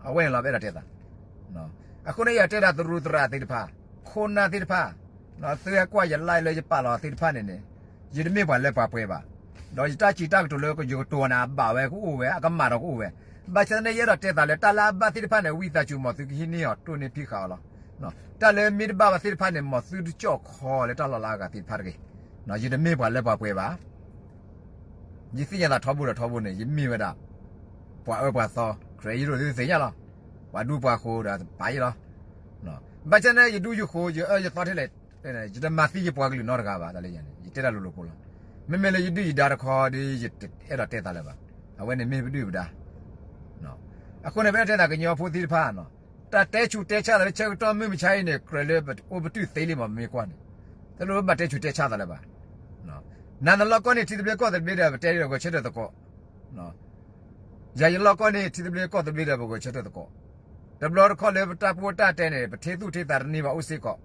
အဝဲန့ၣ်လီၤ ပအဲၣ်ဒိးတဲသး. အဃိန့ၣ် ယတဲဒၣ်သရူးသရၣ်သ့ၣ်တဖၣ်, ခိၣ်နၢ်သ့ၣ်တဖၣ်, သုဟဲကွၢ်ယ live လၢယပာ်လီၤသ့ၣ်တဖၣ်န့ၣ်န့ၣ် ယတမ့ၢ်ပှၤလၢပှဲၤပှဲၤဘၣ်. ဒီးယတၢ်စံးတၢ်ကတိၤလၢယကတိၤန့ၣ် အဘၣ်ဝဲကအိၣ်ဝဲ, အကမၣ်ဒီးကအိၣ်ဝဲ. ဘၣ်ဆၣ်သနာ်က့ ယအဲၣ်ဒိးတဲသးလၢတၢ်လၢအဘၣ်သ့ၣ်တဖၣ်န့ၣ် ဝံသးစူၤ မ်သုကဟံးန့ၢ်အီၤ တိၢ်န့ၢ်ဖံးဃာ်အီၤလီၤ. တၢ်လၢမ့ၢ်တဘၣ်ဘၣ်သ့ၣ်တဖၣ်န့ၣ် မ်သုတကၠီၣ်ခီလၢတၢ်လီၢ်လၢအဂၤသ့ၣ်တဖၣ်တဂ့ၤ. ယတမ့ၢ်ပှၤလၢပှဲၤပှဲၤဘၣ်. ယသ့ၣ်ညါသးထီဘိဒီးထီဘိန့ၣ် ယမ့ၢ်ဝဲဒၣ် ပှၤအၢပှၤသီ ကြၢးဟံးရိၣ် သုသ့ၣ်ညါလီၤ. ပှၤဒူပှၤဃိၤဒီးပာ်အံၤလီၤ. ဘၣ်ဆၣ်သနာ်က့ ယဒူယဃိၤ ယအၢယသီထဲလဲၣ်, ယတမၤသံယပှၤကလုာ်နီတဂၤဘၣ် တၢ်လၢယၤန့ၣ် ယတဲတၢ်လိၤလိၤဖိလီၤ. မ့မ့ၢ်လၢယဒုၣ်ယဒါတခီဒီး ယတအဲၣ်ဒိးတဲသးလၢၤဘၣ်. အဝဲန့ၣ်မ့ၢ်ပဒုၣ်ပဒါ အဃိန့ၣ် ပအဲၣ်ဒိးတဲသးကညီဖိသ့ၣ်တဖၣ်, တၢ်တဲဆူးတဲဆါသးလၢဆၢကတီၢ်မုၢ်မဆါအံၤန့ၣ် ကြၢးလၢပအိၣ်ပတုာ်သ့လံမး ပမ့ၢ်ကွၢ်န့ၣ်, တလိၣ်လၢဘၣ်တဲဆူးတဲဆါသးလၢၤဘၣ်. နၤနလီၢ်ကီၢ်န့ၣ် ထံသဘျ့ကီၢ်သဘျ့ဒီး ပတဲဒီးဂဲၤဆၢထၢၣ်သကိး, ယၤယလီၢ်ကီၢ်န့ၣ် ထံသဘျ့ကီၢ်သဘျ့ဒီး ပဂဲၤဆၢထၢၣ်သကိး, တဘျီတခီၣ်လၢပတၢ်ပီးတၢ်တဲန့ၣ် ပထ့သူၣ်ထ့သးတန့ၢ်ဘၣ်အိၣ်စ့ၢ်ကီး.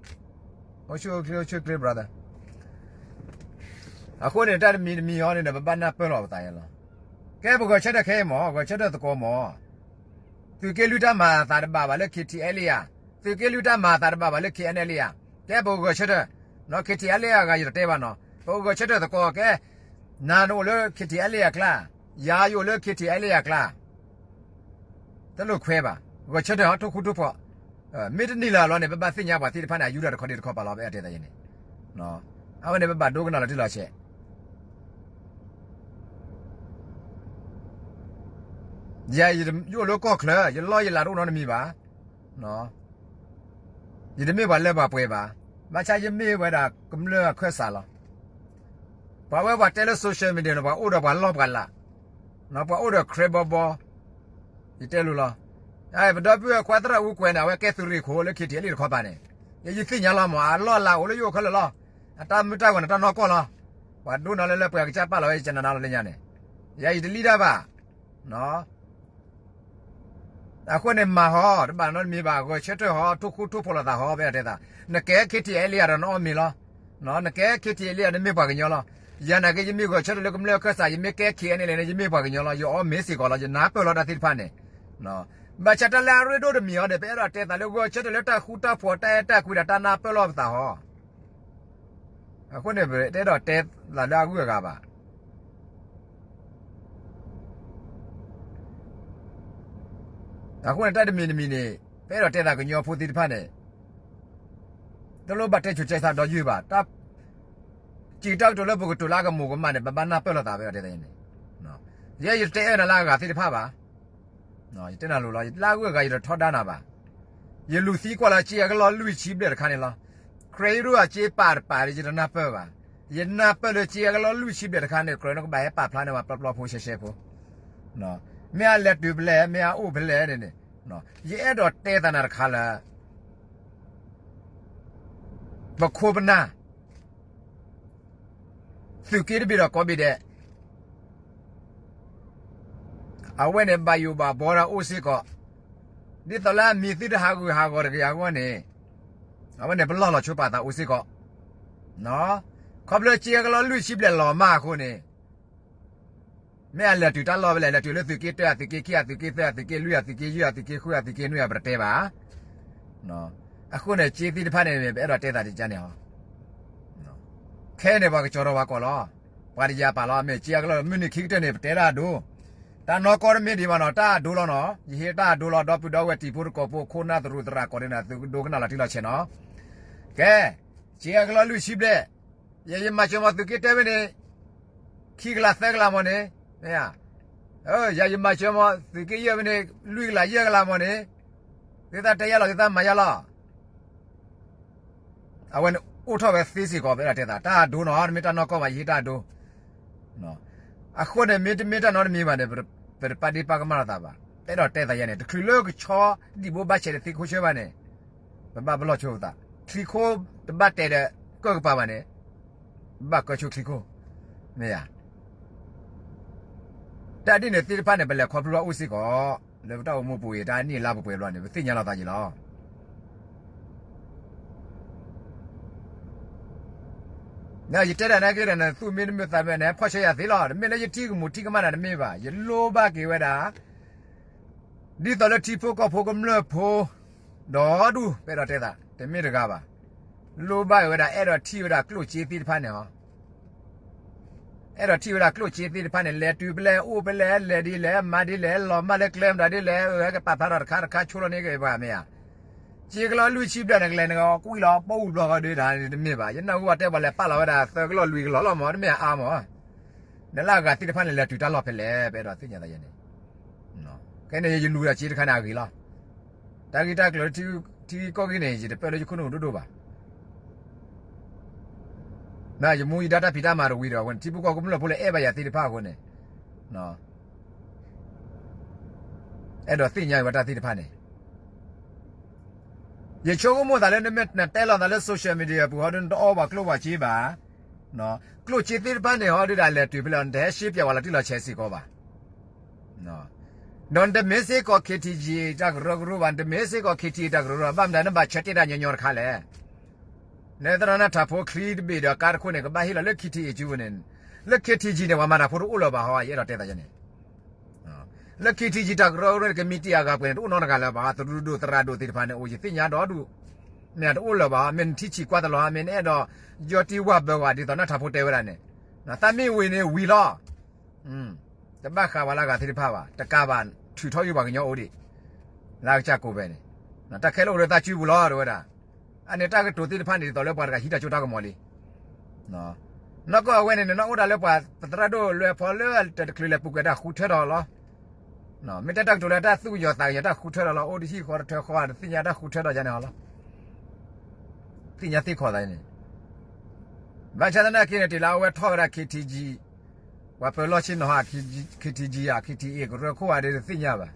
အိၣ်ဆူၣ်အိၣ်ချ့ အိၣ်ဆူၣ်အိၣ်ချ့ brother. အဃိန့ၣ် တၢ်တမံၤတမံၤအံၤန့ၣ်ဒီး ပဘၣ်နၢ်ပၢၢ်လီၤပသးယဲလီၤ. ကဲပဂဲၤဆၢထၢၣ်ခဲအံၤမး ဂဲၤဆၢထၢၣ်သကိးမး သုးက့လွံၢ်တၢ်မၤအသးတဘၣ်ဘၣ်လၢ ခ့ထံအဲလ့ယၤ, သုးက့လွံၢ်တၢ်မၤအသးတဘၣ်ဘၣ်လၢ ခ့အဲလ့ယၤ, ကဲပဂဲၤဆၢထၢၣ်, ခ့ထံအဲလ့ယၤအဂၤ ယတတဲဘၣ်နီၤ, ပဂဲၤဆၢထၢၣ်သကိးကဲ, နၤနအိၣ်လၢ ခ့ထံအဲလ့ယၤအကျါ, ယၤယအိၣ်လၢ ခ့ထံအဲလ့ယၤအကျါ, တလိၣ်ခွဲးဘၣ်, ဂဲၤဆၢထၢၣ်ဟီၣ် ထိၣ်ဃူထိၣ်ဖိး, မ့ၢ်တနံၤလၢ်လီၤန့ၣ် ပဘၣ်သ့ၣ်ညါပှၤသ့ၣ်တဖၣ်န့ၣ် အယူဒၤတခီဒ့တခီပာ်လီၤ ပအဲၣ်ဒိးတဲသးယဲန့ၣ်, အဝဲန့ၣ် ပဘၣ်ဒိကနၣ်လီၤတံၢ်လီၤဆဲး ယၤ ယအိၣ်လၢကီၢ်ချၢ ယလီၢ်ယလၤတအိၣ်နီတမံၤဘၣ်, ယတမ့ၢ်ပှၤလၢပှဲၤပှဲၤဘၣ်, ဘၣ်ဆၣ်ယမ့ၢ်ဝဲဒၣ်ကမျၢၢ်အခၢၣ်စးလီၤ. ပှၤဝဲပှၤတဲလၢ social media န့ၣ် ပှၤအိၣ်ဒီးပှၤလီၢ်ပှၤလၤ, ပှၤအိၣ်ဒီး credible ဘီဘီ, ယတဲလိၤလီၤ. ပဒီပုၢ်ဝဲၢ်ခွါသရၣ်အူကွဲးန့ၣ် အဝဲကဲသုးရ့ၣ်ခိၣ်လၢ ခ့ထံအဲလ့ယၤတခီပၤန့ၣ်, ယသ့ၣ်ညါလီၤမး အလီၢ်အလၤအိၣ်လၢယအိၣ်ခဲလၢာ်လီၤ. အတၢ်မုၢ်တၢ်ဂီၤန့ၣ် တၢ်နီၢ်ကီၢ်လီၤ. ပှၤဒိးနီၢ်လၢလၢပှဲၤအကစၢ်ပာ်လီၤဝဲ ယကနၣ်နၤလီၤလၢညါန့ၣ်, ယၤယတလံၣ်တၢ်ဘၣ် အဃိန့ၣ်မၤဟီ တဘၣ်နီတမံၤဘၣ် ဂဲၤဆၢထၢၣ်ဟီ ထိၣ်ဃူထိၣ်ဖိးလိာ်သးဟီ ပအဲၣ်ဒိးတဲသး, နကဲ ခ့ထံအဲလ့ယၤဒီးနအီၣ်မ့ၤလီၤ. နကဲ ခ့ထံအဲလ့ယၤ နမ့ၢ်ပှၤကညီလီၤ. ယၤနာ်က့ ယမ့ၢ်ဂဲၤဆၢထၢၣ်လၢကမျၢၢ်အခၢၣ်စး ယမ့ၢ်ကဲ ခ့အဲလ့ယၤ န့ၣ် ယမ့ၢ်ပှၤကညီလီၤ. ယအီၣ်မ့ၤစ့ၢ်ကီးလီၤ. ယနၢ်ပၢၢ်လီၤတၢ်သ့ၣ်တဖၣ်န့ၣ်, ဘၣ်ဆၣ်တၢ်လၢအရ့ဒိၣ်တမံၤဟီဒီး ပအဲၣ်ဒိးတဲသးလၢဂဲၤဆၢထၢၣ်လၢတၢ်ဃူတၢ်ဖိး တၢ်အဲၣ်တၢ်ကွံဒီးတၢ်နၢ်ပၢၢ်လီၤပသးဟီ အဃိန့ၣ် ပတအဲၣ်ဒိးတဲသးလၢအဂုၤအဂၤဘၣ်. အဃိန့ၣ် တၢ်တမံၤတမံၤန့ၣ် ပအဲၣ်ဒိးတဲသးကညီဖိသ့ၣ်တဖၣ်န့ၣ်, တလိၣ်ဘၣ်တဲဆိးကဲသးဒီးယုၢ်ဘၣ်. တၢ်စံးတၢ်ကတိၤလၢပကတိၤလၢအကမူးကမၣ်န့ၣ် ပဘၣ်နၢ်ပၢၢ်လိာ်သးဝဲအီၤတဲန့ၣ်. ယဲယတတဲအၢနၤလၢအဂၤသ့ၣ်တဖၣ်ဘၣ်. ယတဲနၤလိၤလီၤ, လၢအဂုၤအဂၤယတထီဒါနၤဘၣ်. ယလူၤသံကွၢ်လၢကၠ့အကလီၢ်လွံၢ်ဆံဘျဲၣ်တခါန့ၣ်လီၤ. ခရံာ်ဒူၣ်အကၠ့ပာ်တပာ်ဒီးယတနၢ်ပၢၢ်ဘၣ်. ယနၢ်ပၢၢ်လၢကၠ့အကလီၢ်လွံၢ်ဆံဘျဲၣ်တခါန့ၣ် ကြၢးနကဘၣ်ဟဲပာ်ဖျါန့ၢ်ပှၤပျီပျီဖိရှဲရှဲဖိ. မ့ၢ်အလဲၤတုၤဖဲလဲၣ်, မ့ၢ်အအိၣ်ဖဲလဲၣ်န့ၣ်န့ၣ်, ယအဲၣ်ဒိးတဲသးနၤတခါလၢ ပခိၣ်ပနၢ် သုးက့တဘ့ၣ်ဒီးကိးဘ့ၣ်ဒဲး, အဝဲန့ၣ်ဘၣ်ယိၣ်ဘၣ်ဘီဒၣ်အိၣ်စ့ၢ်ကီး, ဒ်သိးလၢအမံၤသုတဟးဂူာ်ဟးဂီၤတဂ့ၤအဂီၢ်န့ၣ်, အဝဲန့ၣ်ပလီၢ်လီၤဆိပာ်သးအိၣ်စ့ၢ်ကီး. ခီဖျိကၠ့အကလီၢ်လွံၢ်ဆံဘျဲၣ်လီၤမၢ်အဃိန့ၣ် မ့ၢ်အလဲၤတုၤတၢ်လီၢ်ဖဲလဲၣ်, လဲၤတုၤလၢသုးက့တၢ, သုးက့ခံ, သုးက့သၢ, သုးက့လွံၢ်, သုးက့ယဲၢ်, သုးက့ဃု, သုးက့နွံ, ပတတဲဘၣ်. အဃိန့ၣ် ကၠ့သ့ၣ်တဖၣ်န့ၣ် ပအဲၣ်ဒိးတဲသးဒ်န့ၣ်ဟီ. ခဲအံၤန့ၣ် ပှၤကကၠီၤထီၣ်ပှၤကိးလီၤ. ပှၤတယာ်ပာ်လီၤ, မ့ၢ်ကၠ့အကလီၢ် မုၢ်နံၤခံကတၢၢ်န့ၣ် ပတဲတၢ်အဒိ, တၢ်နီၢ်ကီၢ်တမ့ၢ်ဒံးဘၣ်နီၤ, တၢ်အဒိလီၤနီၤ. ယဟ့ၣ်တၢ်အဒိလီၤ, ဒီပုၢ်ဒီဝဲၢ်တံၤဖိသကိးဖိ ခိၣ်နၢ်သရူးသရၣ်ကိးဒ်န့ၣ် သုကဒိကနၣ်လီၤတံၢ်လီၤဆဲးနီၤ. ကဲ, ကၠ့အကလီၢ်လွံၢ်ဆံဘျဲၣ်, ယဲယမၤစၢၤမီၤသုးက့တၢဖဲန့ၣ် ခံကလးသၢကလးမီၤန့ၣ်, မ့ၢ်ဧါ, ယၤယမၤစၢၤမီၤသုးက့ယဲၢ်ဖဲန့ၣ် လွံၢ်ကလးယဲၢ်ကလးမီၤန့ၣ်, သုသးတဲယၤလီၤ, သုသးမၤယၤလီၤ. အဝဲန့ၣ်အိၣ်ထီၣ်ဝဲသ့စ့ၢ်ကီး ပအဲၣ်ဒိးတဲသး, တၢ်အဒိနီၤ, တမ့ၢ်တၢ်နီၢ်ကီၢ်ဘၣ်, ယဟ့ၣ်တၢ်အဒိ. အဃိန့ၣ် မ့တမ့ၢ်တၢ်နီတမံၤဘၣ်န့ၣ် ပတပာ်ဒ့ၣ်ပာ်ကမၣ်လိာ်သးဘၣ်. ပအဲၣ်ဒိးတဲသးယဲန့ၣ် တချုးလၢကဆီဒံၣ်ဘိဘၣ်ဆဲးဒီးသ့ၣ်ခိၣ်ဆၢဘၣ်န့ၣ်, ပဘၣ်ပလီၢ်ဆိပသး, ချံခိၣ်တဘၣ်တဲာ်ဒီးကၢၢ်ကပၤဘၣ်န့ၣ်, ပဘၣ်ကၢၢ်ဆိချံခိၣ်, မ့ၢ်ဧါ. တၢ်ဒ်န့ၣ်သ့ၣ်တဖၣ်န့ၣ် ပလဲၤခီဖျိဘၣ်အိၣ်စ့ၢ်ကီး, လၢပတၢ်အိၣ်မူပူၤအံၤ တၢ်နံၣ်အလါပှဲၤပှဲၤဘျီန့ၣ် ပသ့ၣ်ညါလီၤသးယံာ်လီၤ. ယတဲဒၣ်နာ်က့ဒီး နသူၣ်မ့ၢ်တမုာ်သးမ့ၢ်န့ၣ် ဖီၣ်ဆၢယၤသ့လီၤ. တမ့ၢ်လၢယထံၣ်ကမူးထံၣ်ကမၣ်နၤတမ့ၢ်ဘၣ်. ယလိၣ်ဘၣ်က့ၤဝဲဒၣ် ဒ်သိးလၢထံဖိကီၢ်ဖိကမျၢၢ်ဖိ ဒီဒူၣ် ပအဲၣ်ဒိးတဲသး တမ့ၢ်တဂၤဘၣ်. လိၣ်ဘၣ်က့ၤဝဲဒၣ် အဲၣ်ဒိးထံၣ်ဝဲဒၣ်ကျိၣ်စ့သ့ၣ်တဖၣ်န့ၣ်ဟီ အဲၣ်ဒိးထံၣ်ဝဲဒၣ်ကျိၣ်စ့သ့ၣ်တဖၣ်န့ၣ် လဲၤတုၤဖဲလဲၣ် အိၣ်ဖဲလဲၣ် လဲၤဒ်လဲၣ် မၤဒ်လဲၣ် လီၤမၢ်လၢကျဲမတၤဒ်လဲၣ် အဝဲကပာ်ဖျါထီၣ်တခါတခါ ဆိလီၤန့ၢ်က့ၤပှၤမ့ၢ်ဧါ. ကၠ့ကလီၢ်လွံၢ်ဆံဘျဲၣ်န့ၣ် ကလဲၤနကကွံာ်လီၤ ပိာ်ဝံၤဘျီဃီဒီးတၢ်တမ့ၢ်ဘၣ်. ယနၢ်ဟူဘၣ်တဲပှၤလဲၤပာ်လီၤဝဲဒၣ်သၢကလီၢ်လွံၢ်ကလီၢ်လီၤမး တမ့ၢ်အါမး. နလၢအဂၤသ့ၣ်တဖၣ်န့ၣ် လဲၤတုၤတၢ်လီၢ်ဖဲလဲၣ် ပအဲၣ်ဒိးသ့ၣ်ညါသးယဲန့ၣ်. ခဲအံၤန့ၣ်ယလူၤဒီးကၠ့တခါန့ၣ်အဂ့ၤလီၤ. တၢ်ဂ့ၢ်တၢ်ကျိၤလၢထံကီၢ်ဂ့ၢ်န့ၣ် ယတပၢၢ်လၢယခိၣ်နူာ်ဒိၣ်ဒိၣ်ဘၣ်. ယမူယဒါတၢ်ဖံးတၢ်မၤတဝံၤဒီး ဝဲထံဖိကီၢ်ဖိကမျၢၢ်ဖိလၢအဲၣ်ဘၣ်ယၤသ့ၣ်တဖၣ်အဃိန့ၣ် အဲၣ်ဒိးသ့ၣ်ညါဝဲတၢ်သ့ၣ်တဖၣ်န့ၣ် ယဆိကမိၣ်သးလၢနမ့ၢ်နတဲလီၤသးလၢ social media ပူၤဟီဒီး နတအီဘၣ်ကျိၣ်ဘၣ်စ့ဘၣ်. ကျိၣ်စ့သ့ၣ်တဖၣ်န့ၣ်ဟီဒီး လဲၤတုၤဖဲလဲၣ် နတဟဲရှဲပၠးဝဲလီၤတံၢ်လီၤဆဲးစ့ၢ်ကီးဘၣ်. ဒီးနတမ့ၢ်စ့ၢ်ကီး KTG တၢ်ကရၢကရိဘၣ်, နတမ့ၢ်စ့ၢ်ကီး KTA တၢ်ကရၢကရိဘၣ်, ဘၣ်မတၤနဘၣ်ဆၢတဲာ်တၢ်ညီညီတခါလဲၣ်. နသရၣ်နၢ်ထၢၣ်ဖိချံတဘ့ၣ်ဒီးကါတခိၣ်န့ၣ် ကဘၣ်ဟ့ၣ်လီၤလၢ KTA ကၠိန့ၣ်, လၢ KTG န့ၣ် ပှၤမၤတၢ်ဖိတအိၣ်လၢၤဘၣ်ဟီ ယအဲၣ်ဒိးတဲသးယဲန့ၣ် လၢ KTG တၢ်ကရၢကရိန့ၣ် ကမံးတံာ်အဂၤပှဲၤန့ၣ် တအိၣ်နီတဂၤလၢၤဘၣ်, သရူးဒိၣ်သရၣ်ဒိၣ်သ့ၣ်တဖၣ်န့ၣ် အိၣ်ယသ့ၣ်ညါဒီဒူၣ်, မ့ၢ်တအိၣ်လၢၤဘၣ်, မ့ၢ်နထံၣ်ဆံးကွၢ်တလီၤ, မ့ၢ်နအဲၣ်ဒိး ယီတံၢ်ဝၢ်ဘၢဝဲ ဒ်သိးနၢ်ထၢၣ်ဖိတဲဝဲဒၣ်န့ၣ်, သးမ့ၢ်ဝံၤန့ၣ်ဝံၤလီၤ. တဘၣ်ဃးဝဲလၢအဂၤသ့ၣ်တဖၣ်ဘၣ်, တကးဘၣ် ထုးထီၣ်ယုၢ်ပှၤကညီအိၣ်ဒံး, လၢအကစၢ်ကိးဖဲန့ၣ်, တၢ်ခဲလၢာ်အိၣ်လၢသးစုပူၤလီၤ တဲဝဲဒၣ်. အန့ၣ်တၢ်ကတိၤသ့ၣ်တဖၣ်န့ၣ် ဒ်သိးလၢပှၤတဂၤဟံးတၢ်စိတၢ်ကမီၤလံ နီၢ်ကီၢ်အဝဲန့ၣ် နအိၣ်ဒၣ်လၢပှၤပသရၣ်ဒိၣ်လွဲဖီလၢတချုးလဲၤပူၤကွံာ်တၢ်ဃုထၢထီၣ်လီၤ. မ့ၢ်တဲတၢ်ကတိၤလၢတၢ်သူၣ်ကညီၤသးကညီၤတၢ်ဃုထၢထီၣ်လီၤ, အိၣ်တဟံၣ်ဃီတထၢဃီ တသ့ၣ်ညါတၢ်ဃုထၢထီၣ်ယါန့ၣ်ဟီလီၤ. သ့ၣ်ညါသ့ၣ်ခီၣ်သးန့ၣ်, ဘၣ်ဆၣ်သနာ်က့န့ၣ် တုၤလၢအဝဲထီၣ်ဝဲဒၣ် KTG, ပှၤပၢၤလီၢ်ဆ့ၣ်နီၤဟး KTG ဧါ KTA ကရၢခိၣ်ဧါဒီးတသ့ၣ်ညါဘၣ်.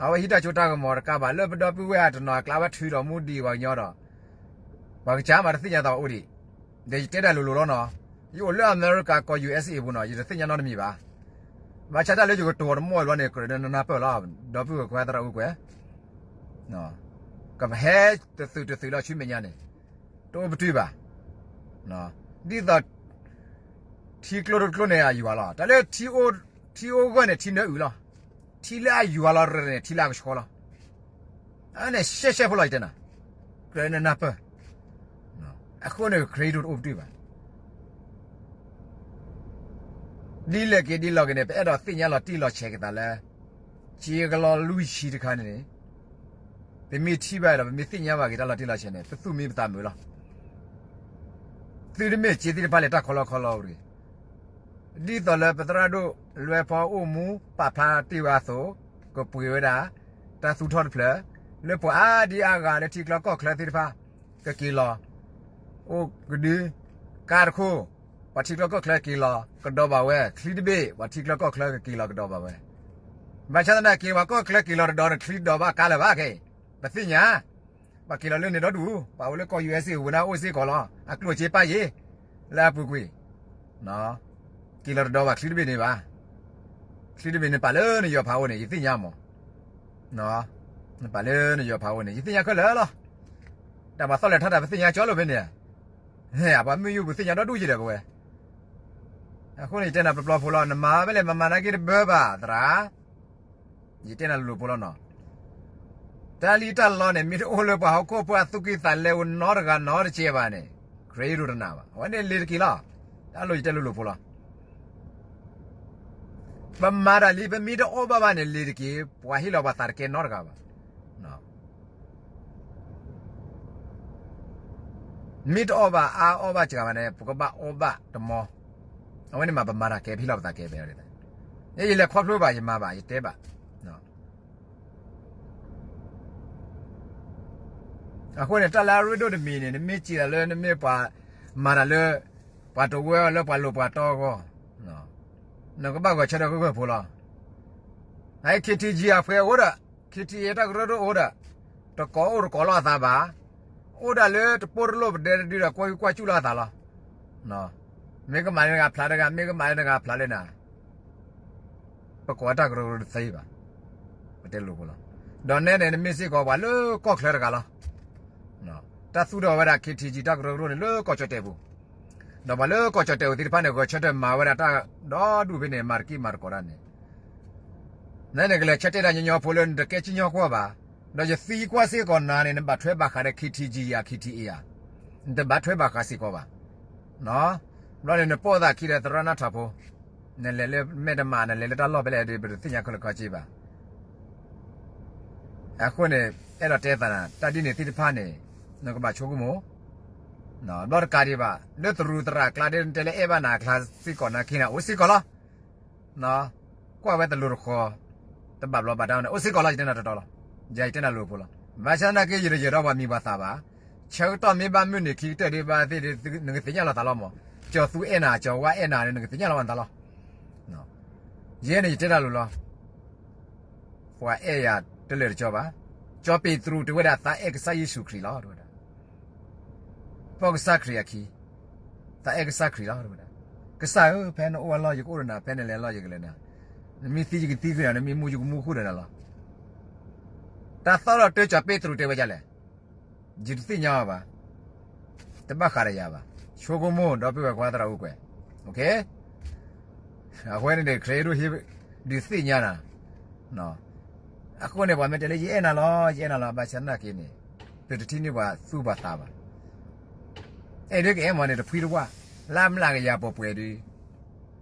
အဝဲဟံးတၢ်စိတၢ်ကမီၤတကးဘၣ် လၢပဒီပုၢ်ဝဲၢ်အတနီၤအကျါ အဝဲထုးဒီးမူဒံးပှၤကညီဒီး ပှၤကစၢ်မးတသ့ၣ်ညါသးအိၣ်ဒံး, ဒီးယတဲဒၣ်လိၤလိၤလီၤနီၤ, ယအိၣ်လၢအမဲရကၤကီၢ် ယူၣ်အ့စ့ၣ်အ့ အပူၤနီၤ ယတသ့ၣ်ညါနီတမံၤဘၣ်. ဘၣ်ဆၣ်တၢ်လၢယကတိၤတမီၢ်အံၤဘျီန့ၣ် ကြၢးနနၢ်ပၢၢ်လီၤ, ဒီပုၢ်ဝဲၢ်ခွါသရၣ်အူကွဲး, ကဟဲတသုးတသုးလၢဆူမဲာ်ညါန့ၣ်, တအိၣ်ပတုာ်ဘၣ်. ဒ်သိး ထံကျိတကျိန့ၣ်အယွၤလီၤ, တၢ်လၢ ထံအိၣ်ဂၢၢ်န့ၣ်ထံနၢအုၣ်လီၤ, ထံလၢအယွၤလီၤရၢၢ်န့ၣ် ထံလၢအကဆှီလီၤ. အန့ၣ်ရှဲရှဲဖိလီၤ ယတဲနၤ, ကြၢးနနၢ်ပၢၢ်, အဃိန့ၣ် ခရံာ်ဒိၣ်တအိၣ်ပတုာ်ဘၣ်. ဒ်လဲၣ်က့ၤဒ်လဲၣ်က့ၤန့ၣ် ပအဲၣ်ဒိးသ့ၣ်ညါလီၤတံၢ်လီၤဆဲးက့ၤသးလၢ ကၠ့ကလီၢ်လွံၢ်ဆံတခါန့ၣ်န့ၣ်, ပမ့ၢ်ထံၣ်ဘၣ်ဒီး ပမ့ၢ်သ့ၣ်ညါဘၣ်က့ၤတၢ်လီၤတံၢ်လီၤဆဲးန့ၣ် ပသူၣ်မံပသးမုာ်လီၤ. သုတမ့ၢ်စ့သ့ၣ်တဖၣ်လဲၤတၢ်ခီလီခီလီတဂ့ၤ. ဒ်သိးလၢပသရၣ်ဒိၣ်လွဲဖီအိၣ်မူပာ်ဖျါတ့ၢ်ဝဲအသိး, ကပှ့ၤဝဲဒၣ် တၢ်သူၣ်ထီၣ်တဖျၢၣ်, လၢပှၤအါဒံအါဂၤလၢထံချၢကီၢ်ချၢသ့ၣ်တဖၣ် ကက့ၤလီၤ, အိၣ်ကဒု, ကါတခိၣ်, ပှၤထံချၢကီၢ်ချၢက့ၤလီၤ ကဒီးဘၣ်ဝဲ, ချံတဘ့ၣ် ပှၤထံချၢကီၢ်ချၢကက့ၤလီၤကဒီးဘၣ်ဝဲ, ဘၣ်ဆၣ်သနာ်က့ ပှၤကီၢ်ချၢက့ၤလီၤတဒီးန့ၣ် ချံတဒီးဘၣ်ကါလၢၤဘၣ်ခဲအံၤ, ပသ့ၣ်ညါ ပှၤက့ၤလီၤလၢန့ၣ်ဒီဒူၣ်, ပှၤအိၣ်လၢကီၢ် ယူၣ်အ့စ့ၣ် ဝဲဒၣ်အိၣ်စ့ၢ်ကီးလီၤ, အကျိၣ်အစ့ပၢ်ယ့ၣ်, လၢအပူၤကွံာ်, က့ၤလီၤတဒီးဘၣ်ချံတဘ့ၣ်န့ၣ်ဘၣ်, ချံတဘ့ၣ်န့ၣ်ပာ်လၢနယီၤဖးအိၣ်န့ၣ် ယသ့ၣ်ညါမး, နပာ်လၢနယီၤဖးအိၣ်န့ၣ် ယသ့ၣ်ညါခဲလၢာ်လီၤ, တၢ်ပှၤသီၣ်လဲၤထီၣ်တၢ်ပသ့ၣ်ညါကၠီလိာ်ဖဲန့ၣ်, ပှၤမုၢ်ယူၢ်ပူၤသ့ၣ်ညါဒီဒူၣ်ယံၤဒီးပဝဲ, အဃိန့ၣ် ယတဲနၤပျီပျီဖိလီၤ, နမၤဘၣ်လဲၣ်မၤမၤနာ်က့တဘၢဘၣ်သရၣ် ယတဲနၤလိၤလိၤဖိလီၤနီၤ, တၢ်လံၣ်တၢ်လီန့ၣ် မ့ၢ်တအိၣ်လၢပှၤဟီၣ်ခိၣ်ဖိအသူၣ်ကံၢ်သးလဲအိၣ်နီတဂၤနီတစဲးဘၣ်န့ၣ်, ခရံာ်ဒိၣ်တနၤဘၣ်, အဝဲန့ၣ်လ့ၤတက့ၤလီၤ, တၢ်လိၣ်ယတဲလိၤလိၤဖိလီၤ, ပမၤတၢ်လံ ပမ့ၢ်တအီၣ်ဘၣ်ဘၣ်န့ၣ် လ့ၤတက့ၤ, ပှၤဟ့ၣ်လီၤပှၤသးတကဲနီတဂၤဘၣ် မ့ၢ်တအီၣ်ဘၣ်အါအီၣ်ဘၣ်စှၤဘၣ်န့ၣ် ပကဘၣ်အီၣ်ဘၣ်တမီ, အဝဲန့ၣ်မးပမၤတၢ်ကဲ ပဟ့ၣ်လီၤပသးကဲဖဲ, ယလဲၤခီဖျိဘၣ် ယမၤဘၣ် ယတဲဘၣ်, အဃိန့ၣ် တၢ်လၢအရ့ဒိၣ်တမံၤန့ၣ် နမ့ၢ်စံးတၢ်လၢနမ့ၢ်ပှၤ မၤတၢ်လၢ ပှၤတဝၢအီၤလၢပှၤလိၤပှၤတီအဂီၢ်, နကဘၣ်ဂဲၤဆၢထၢၣ်ဂၢၢ်ဂၢၢ်ဖိလီၤ, အ KTG အဖှဲအိၣ်ဒီး KTA တၢ်ကရၢကရိအိၣ်ဒီး တကိးအိၣ်တကိးလီၤအသးဘၣ်, အိၣ်ဒၣ်လၢတပိၢ်တလိၣ်ပဒဲတဒုဒီး ကွၢ်ဟုကွၢ်စူၣ်လီၤအသးလီၤ, မ့ၢ်ကမၤလၢနဂၤဖျါတဂၤ မ့ၢ်ကမၤလၢနဂၤဖျါလၢနၤ, ပကိးဝဲတၢ်ကရၢကရိတသ့ဘၣ်, ပတဲလိၤဖိလီၤ, ဒီးနဲန့ၣ် နမ့ၢ်စ့ၢ်ကီးပှၤလၢကီၢ်ချၢတဂၤလီၤ, တၢ်သူၣ်ထီၣ်ဝဲဒၣ် KTG တၢ်ကရၢကရိန့ၣ် လၢကီၢ်ကၠီၣ်တဲၣ်ပူၤ, ဒီးပှၤလၢကီၢ်ကၠီၣ်တဲၣ်ပူၤသ့ၣ်တဖၣ်န့ၣ် ဂဲၤဆၢထၢၣ်မၤဝဲဒၣ်တၢ်ဒီဒူၣ်ဖဲန့ၣ် မၤတက့ၢ်မၤတကိးတၢ်န့ၣ်, နဲန့ၣ်ကလဲၤဆၢတဲာ်တၢ်ညီညီဖိလၢနတကဲစံၣ်ညီၣ်ကွီၢ်ဘၣ်, ဒီးယသံကွၢ်စ့ၢ်ကီးနၤန့ၣ် နဘၣ်ထွဲဘၣ်ဃးဒီး KTG ယၤ KTA ဧါ, နတဘၣ်ထွဲဘၣ်ဃးစ့ၢ်ကီးဘၣ်, ဘျီန့ၣ်နပိာ်သးခံဒီးသရၣ်နၢ်ထၢၣ်ဖိ, နလဲၤလၢမဲာ်တမး နလဲၤလၢတၢ်လီၢ်ဖဲလဲၣ်ဒီး ပတသ့ၣ်ညါခဲလၢာ်ခဲဆ့ဘၣ် အဃိန့ၣ် အဲၣ်ဒိးတဲသးနၤ တၢ်ဒ်န့ၣ်သ့ၣ်တဖၣ်န့ၣ် နကဘၣ်ဆိကမိၣ်, ဘျီတကးဒံးဘၣ် လၢသရူးသရၣ်အကျါဒီး နတဲလၢအဲၣ်ဘၣ်နၤအကျါစ့ၢ်ကီးနာ်က့န့ၣ် အိၣ်စ့ၢ်ကီးလီၤ, ကွၢ်ဝဲတလိၤတဃီၤ, တဘၣ်ဘျီဘၣ်ဒါန့ၣ် အိၣ်စ့ၢ်ကီးလီၤ ယတဲနၤတတီလီၤ, ယတဲနၤလိၤဖိလီၤ, ဘၣ်ဆၣ်သနာ်က့ ယတယၢၤထီၣ်ပှၤမံၤပှၤသၣ်ဘၣ်, ဆၢကတီၢ်မ့ၢ်ဘၣ်မုၢ်နံၤခံကတၢၢ်ဒံးဘၣ်သ့ၣ် နကသ့ၣ်ညါလီၤသးလီၤမး, ကၠီၤသူအဲၣ်နၤ ကၠီၤဝါအဲၣ်နၤန့ၣ် နကသ့ၣ်ညါလီၤမးနသးလီၤ ယဲန့ၣ်ယတဲတၢ်လိၤလီၤ, ပှၤအဲၣ်ယၤတလၢာ်တကၠီဘၣ်, ကၠီၤပ့းတရူးတဲဝဲဒၣ် သးအဲၣ်ကစၢ်ယ့ၣ်ၡူးခရံာ်လီၤ တဲဝဲဒၣ်, ပကစၢ်ခရံာ်အခံ, သးအဲၣ်ကစၢ်ခရံာ်လီၤ တဲဝဲဒၣ်, ကစၢ်ဧၢ ဖဲနအိၣ်အလီၢ်ယကအိၣ်ဒီးနၤ, ဖဲနလဲၤအလီၢ်ယကလဲၤနၤ, နမ့ၢ်သံယကသံဃုာ်နၤ, နမ့ၢ်မူယကမူဃုာ်ဒီးနၤလီၤ, တၢ်သီၣ်လီၤတၢ်ကၠီၤပ့းတရူးတဲဝဲဒ်လဲၣ် ယတသ့ၣ်ညါအီၤဘၣ်, တဘၣ်ဃးဒီးယၤဘၣ်, ဆိကမိၣ်ဒီပုၢ်ဝဲၢ်ခွါသရၣ်အိၣ်ကွဲး, အဃိန့ၣ်န့ၣ် ခရံာ်ဒိၣ်ဟ့ၣ်ဒုးသ့ၣ်ညါနၤ, အဃိန့ၣ် ပှၤမ့ၢ်တဲလၢယအဲၣ်နၤလီၤ ယအဲၣ်နၤလီၤ ဘၣ်ဆၣ်သနာ်က့န့ၣ်, ပတထံၣ်န့ၢ်ပှၤသူၣ်ပှၤသးဘၣ်, အဲၣ်ဒိးကအဲၣ်မးန့ၣ် တဖှံတဝၣ်, လၢအမျးကယၤပှဲၤပှဲၤဒီး,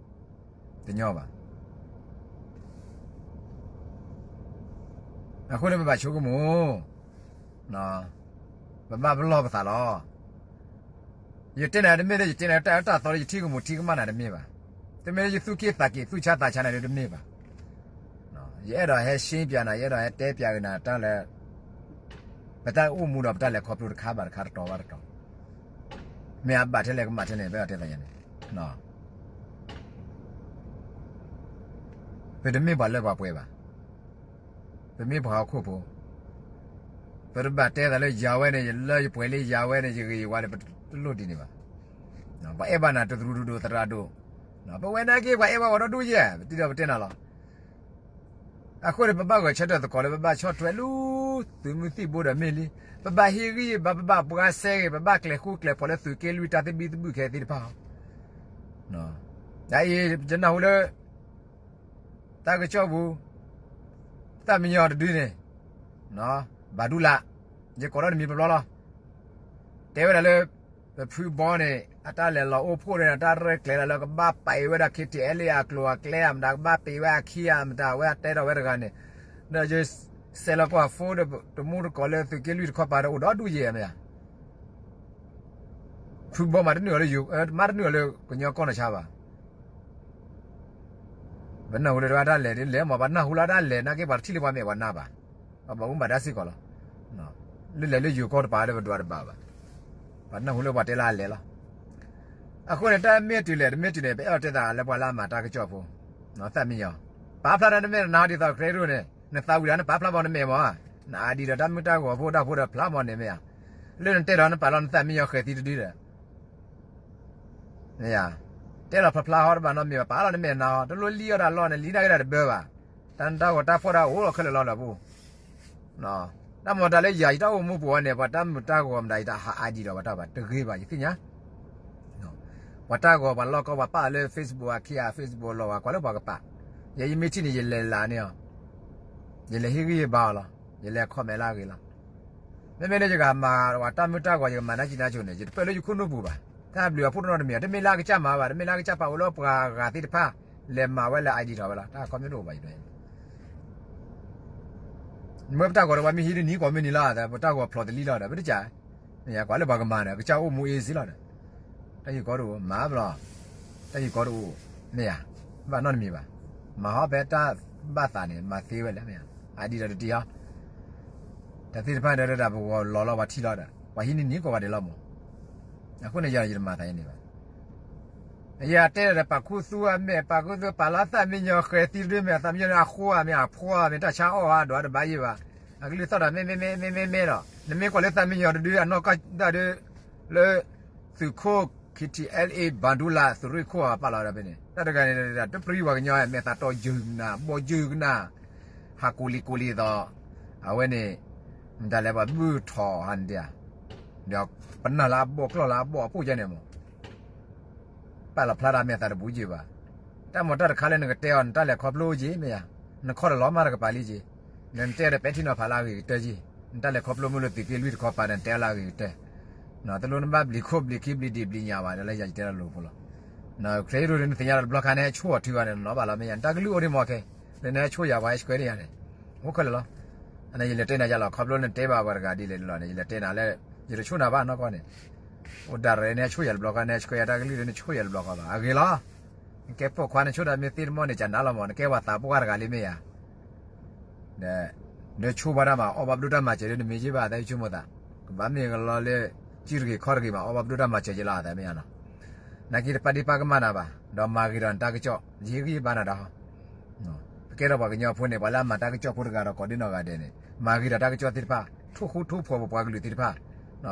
တညီဘၣ် အဃိန့ၣ် ပဘၣ်ဆိကမိၣ်, ပဘၣ်ပလီၢ်ပသးလီၤ. ယတဲနၤတမ့ၢ်လၢယတဲနၤတၢ်အၢတၢ်သီလၢယထံၣ်ကမူးထံၣ်ကမၣ်နၤတမ့ၢ်ဘၣ်. တမ့ၢ်လၢယသူၣ်က့ၣ်သးက့ၤသူၣ်ဆါသးဆါနၤဒ်တမ့ၢ်ဘၣ်. ယအဲၣ်ဒိးဟဲရှင်းပြနၤ, ယအဲၣ်ဒိးဟဲတဲပြနၤတၢ်လၢ ပတၢ်အိၣ်မူဒီးပတၢ်လဲၤခီဖျိတခါဘၣ်တခါတတီၤဘၣ်တတီၤ, မ့ၢ်အဘၣ်ထဲလဲၣ်ကမၣ်ထဲလဲၣ် ပအဲၣ်ဒိးတဲသးယၤန့ၣ်, ပတမ့ၢ်ပှၤလၢပှၤပှဲၤဘၣ်. ပမ့ၢ်ပှၤဟီၣ်ခိၣ်ဖိ, ပတဘၣ်တဲသးလၢယၤဝဲန့ၣ် လၢယပှဲၤလံ ယၤဝဲန့ၣ် ယဂ့ၤယဝါဒီး ပတလိၣ်ဒ်န့ၣ်ဘၣ်. ပှၤအဲၣ်ဘၣ်နၤတသရူးဒိၣ်သရၣ်ဒိၣ်, ပဝဲနာ်က့ ပှၤအဲၣ်ဘၣ်ပှၤဒီဒူၣ်ယဲၢ် ပတံၤဒီးပတဲနၤလီၤ. အဃိန့ၣ် ပဘၣ်ဂဲၤဆၢထၢၣ်သကိးလၢ ပဘၣ်ဆီၣ်ထွဲလူၤသုးမုၢ်သံၣ်ဘိဒီးမ့ၢ်လံ, ပဘၣ်ဟ့ၣ်ဂံၢ်ဘါ ပဘၣ်ပှၤစဲဂ့ၤ, ပဘၣ်ကျဲၤဃူကျဲၤဖိးလၢသုးက့လွံၢ်တၢ်သဘံၣ်သဘုၣ်ခဲသ့ၣ်တဖၣ်. ဒ်အံၤ ယနၢ်ဟူလၢ တၢ်ကစီၣ်ပူၤ တၢ်မညီတဒုန့ၣ် ဘၣ်ဒူလၢ်, ယကိးထီၣ်နမံၤပျီပျီလီၤ. တဲဝဲဒၣ်လၢ ပဖုဘီန့ၣ် အတၢ်လဲၤလီၤအိၣ်ဖှိၣ်န့ၣ် အတၢ်ရဲၣ်ကျဲၤဒၣ်လၢကဘၣ်ပံးဝဲဒၣ် KTLA အကျိၤအကျဲအမတၤ, ကဘၣ်ပံးဝဲအခံအမတၤ, အဝဲအတဲထီၣ်ဝဲတဂၤန့ၣ်, ဒီးယဆဲးလီၤကွၢ် phone ဒီးတမူတကိးလၢသုးက့လွံၢ်တခီပၤဒီးအိၣ်ဒီဒူၣ်ယဲၢ်မ့ၢ်ဧါ. ဖုဘီမၤတန့ၢ်အီၤလၢယိၤ, မၤတန့ၢ်အီၤလၢကညီကီၢ်နီၢ်ဆါဘၣ်. ပနၢ်ဟူလၢတၢ်လဲၤဒ်လဲၣ်မး, ပှၤနၢ်ဟူလၢတၢ်လဲၤနာ်က့ ပှၤတထံၣ်လၢပှၤမဲာ်ပှၤနါဘၣ်. ပှၤဘၣ်မူဘၣ်ဒါစ့ၢ်ကီးလီၤ. လၢလဲၤလၢယိၤကီၢ်တပၤလၢပဒွးတဘၣ်ဘၣ်. ပှၤနၢ်ဟူလၢပှၤတဲလၢအလဲၤလီၤ. အဃိန့ၣ် တၢ်မ့ၢ်တုၤလဲၣ်တမ့ၢ်တုၤန့ၣ် ပအဲၣ်ဒိးတဲသးလၢပှၤလၢအမၤတၢ်ကစီၣ်ဖိ, သၣ်မံညီၤ, ပာ်ဖျါဒီးနမဲာ်နါဒ်သိး ခရ့ဒိၣ်န့ၣ် နသးဝံၤဒီးနပာ်ဖျါဘၣ်နမဲာ်မး, နအါဒံးဒီးတၢ်မုၢ်တၢ်ဂီၤဖိတၢ်ဖိဒီးဖျါမးန့ၣ်မ့ၢ်ဧါ. လၢနတဲဒီးနပာ်လီၤနသၣ်မံညီၤဃဲၤသံတဒုဒီး မ့ၢ်ဧါ, တဲလီၤဖျါဖျါဟီတဘၣ်နီတမံၤဘၣ်, ပာ်လီၤနမဲာ်နါဟီ, တလိၣ်လံၣ်အီၣ်တၢ်လီၢ်န့ၣ် လံၣ်ဒၣ်က့ၤဒၣ်တဘၢဘၣ်. တၢ်နတၢ်ဂီၤတၢ်ဖှီၣ်တၢ်အိၣ်လီၤခဲလၢာ်လီၤလၢပူၤ. တၢ်မၤတၢ်လၢယၤ ယတၢ်အိၣ်မူပူၤဝဲန့ၣ် ပှၤတၢ်မုာ်တၢ်ဂီၤမတၤ ယတဟးအါဒံးဒီးပှၤတၢ်ဘၣ် တဂ့ၤဘၣ် ယသ့ၣ်ညါ. ပှၤတၢ်ဂီၤပှၤလီၢ်ကီၢ် ပှၤပာ်လၢ Facebook အခ့ဧါ Facebook လီၤ ပှၤကွၢ်လၢပှၤကပာ်, ယဲယမ့ၢ်ထံၣ်န့ၣ် ယလဲၤလးန့ၢ်အီၤ, ယလဲၤဟ့ၣ်ဂံၢ်ဟ့ၣ်ဘါအီၤလီၤ, ယလဲၤ comment လၢအဂ့ၤလီၤ. မ့မ့ၢ်လၢယဂၤမၤပှၤတၢ်မုၢ်တၢ်ဂီၤ ယကမၤနၢ်ကံနၢ်ကၠိန့ၣ် ယတပၢၢ်လၢယခိၣ်နူာ်ပူၤဘၣ်. တၢ်ဘျုးအဖှိၣ်တနီတမံၤ တမ့ၢ်လၢအကစၢ်မၤဘၣ်, တမ့ၢ်လၢအကစၢ်ပာ်အိၣ်လၢပှၤဂၤသ့ၣ်တဖၣ် လဲၤမၤဝဲလၢ ID ထီၣ်ဝဲလီၤ. တၢ်ခီမ့ၢ်တအိၣ်ဘၣ်ယၤ မ့ၢ်ပတၢ်ဂီၤဒီး ပှၤမ့ၢ်ဟံးတနံၤကီးမ့ၢ်နံၤလီၤ, ပတၢ်ဂီၤဖျိးတလံလီၤဒီး ပတကး, မ့ၢ်ယၤ ကွၢ်လၢပှၤကမၤန့ၣ် အကစၢ်အိၣ်မူအ့စ့လီၤဒီး, တၢ်ယုၢ်ကီတအိၣ် မၤဘျီ, တၢ်ယုၢ်ကီတအိၣ်, မ့ၢ်ယၤ, ဘၣ်နီတမံၤဘၣ်, မၤဟီဖဲတၢ်ဘၣ်သးန့ၣ် မၤသ့ဝဲလဲၣ် မ့ၢ်ယၤ, ID ဒီးတတံၤဟီ, တၢ်သ့ၣ်တဖၣ်ဒီး တၢ်ပဂီၤလီၤလီၤပှၤထံလီၤဒီး ပှၤဟံးန့ၢ်နံၤကိးဂၤဒဲးလီၤမး, အဃိန့ၣ် ယၤယတမၤသးယန့ၣ်ဘၣ် ယတဲဒီး ပာ်ခူသူၣ်အမဲာ် ပာ်ခူသူၣ် ပာ်လီၤသၣ်မံညီၤဃဲၤသံတဒုမ့ၢ် သၣ်မံညီၤန့ၣ် အဃိဧါမ့ၢ် အဖှီဧါမ့ၢ် တၢ်ဆါအီၣ်ဧါ ဒွးတဘၣ်ယံၤဘၣ်, အကလုၢ်သီၣ်ဒီး မ့မ့မ့မ့မ့မ့ဒီး နမ့ၢ်ကွၢ်လၢသၣ်မံညီၤတဒု အနီၢ်ကီၢ်ဒၣ်ဒု လၢ သုးခိၣ် KTLA ဘၣ်ဒူလး သုးရ့ၣ်ခိၣ်အပာ်လီၤဒီးဖဲန့ၣ် တၢ်တဂၤန့ၣ် တပျံၤပှၤကညီ မဲာ်သးတီယုၢ်ကနၣ် ဘီၣ်ယုၢ်ကနၣ် ဟးကိးလံၤကိးလံၤအသိး, အဝဲန့ၣ် မတၤလဲၣ် ပှၤဘုၣ်ထီၣ်ဟးန့ၣ်ဒၣ် ဒီးပနၢ်လၢအဘီၣ်ကျီၢ်လၢအဘီၣ်အပိၣ်ကဲန့ၣ်မး ပာ်လီၤဖျါဒၣ်မဲာ်သးတဘူးယံၤဘၣ်. တၢ်မၤတၢ်တခါလၢနကတဲအီၤ နတၢ်လဲၤခီဖျိက့ၤ မ့ၢ်ယၤ, နခီၣ်တလီၤမၢ်တကပၤလံက့ၤ, နတဲဒီးပဲာ်ထံနီၤဖးလၢအဂ့ၤကတၢၢ်က့ၤ, နတၢ်လဲၤခီဖျိမ့ၢ်လၢသုးက့လွံၢ်တခီပၤန့ၣ် နတဲလၢအဂ့ၤကတၢၢ်, တလိၣ်နဘၣ်ဘျံးခိၣ်ဘျံးခံဘျံးဒံးဘျံးညၣ်ဘၣ် လၢယၤယတဲလၢလိၤဖိလီၤ. ခရံာ်ဒိၣ်ဒီး နသ့ၣ်ညါဒီးတဘျီခါ နဟဲဆိၣ်အီၤထုဂၤန့ၣ် နနီၢ်ဘၣ်လီၤ မ့ၢ်ယၤ, နတၢ်ကလုၢ်အိၣ်ဒံးမ့ၢ်ခဲ, လၢနဟဲဆိၣ်ယၤ ပှၤဟဲဆှၢန့ၢ်ယၤန့ၣ်, အိၣ်ခဲလၢာ်လီၤ. အန့ၣ် ယလဲၤတဲနၤယၤလီၤ ခီဖျိနတဲဘၣ်ပှၤတဂၤဒ်လဲၣ်လီၤန့ၣ် ယလဲၤတဲနၤလၢ ယတဆိၣ်နၤဘၣ်နီၢ်ကီၢ်န့ၣ်, အိၣ်ဒၣ်ရဲၣ် နဟဲဆိၣ်ယၤတဘျီဃီ နဟဲဆှၢယၤတၢ်ကလုၢ်ဒီး နဆိၣ်ယၤတဘျီဃီလီၤ အဂ့ၤလီၤ. နကဲပိာ်ခွါ နဆိၣ်တၢ်မ့ၢ်သ့တမီၢ်န့ၣ် ကနၤလီၤမး နကဲပှၤသးပှၢ်တဂၤလံမ့ၢ်ယၤ ဒီးဆိၣ်ဘၣ်တၢ်မၤ အီၣ်ဘၣ်ပဒိၣ်တၢ်မၤစၢၤဒီး နမ့ၢ်ယ့ၢ်ဘၣ်သး ယဆိကမိၣ်သး, ကဘၣ်မ့ၢ်ကလီလၢ စုတဂ့ၤခီၣ်တဂ့ၤမး အီၣ်ဘၣ်ပဒိၣ်တၢ်မၤစၢၤက့ၤလီၤသးမ့ၢ်ယၤနီၤ, နာ်က့တပာ်ဒ့ၣ်ပာ်ကမၣ်နၤဘၣ်, ဒီးမၤဂ့ၤဒီးနတၢ်ကစီၣ် ယဟ့ၣ်ဂံၢ်ဘါနၤဒီး ပကဲထီၣ်ပှၤကညီဖိန့ၣ် ပှၤလၢအမၤတၢ်ကစီၣ်ဖိတဂၤဒီးကိးဒံနီၢ်ဂၤဒဲးန့ၣ် မၤဂ့ၤဒီးတၢ်ကစီၣ်သ့ၣ်တဖၣ် ထိၣ်ဃူထိၣ်ဖိးပပှၤကလုာ်သ့ၣ်တဖၣ်,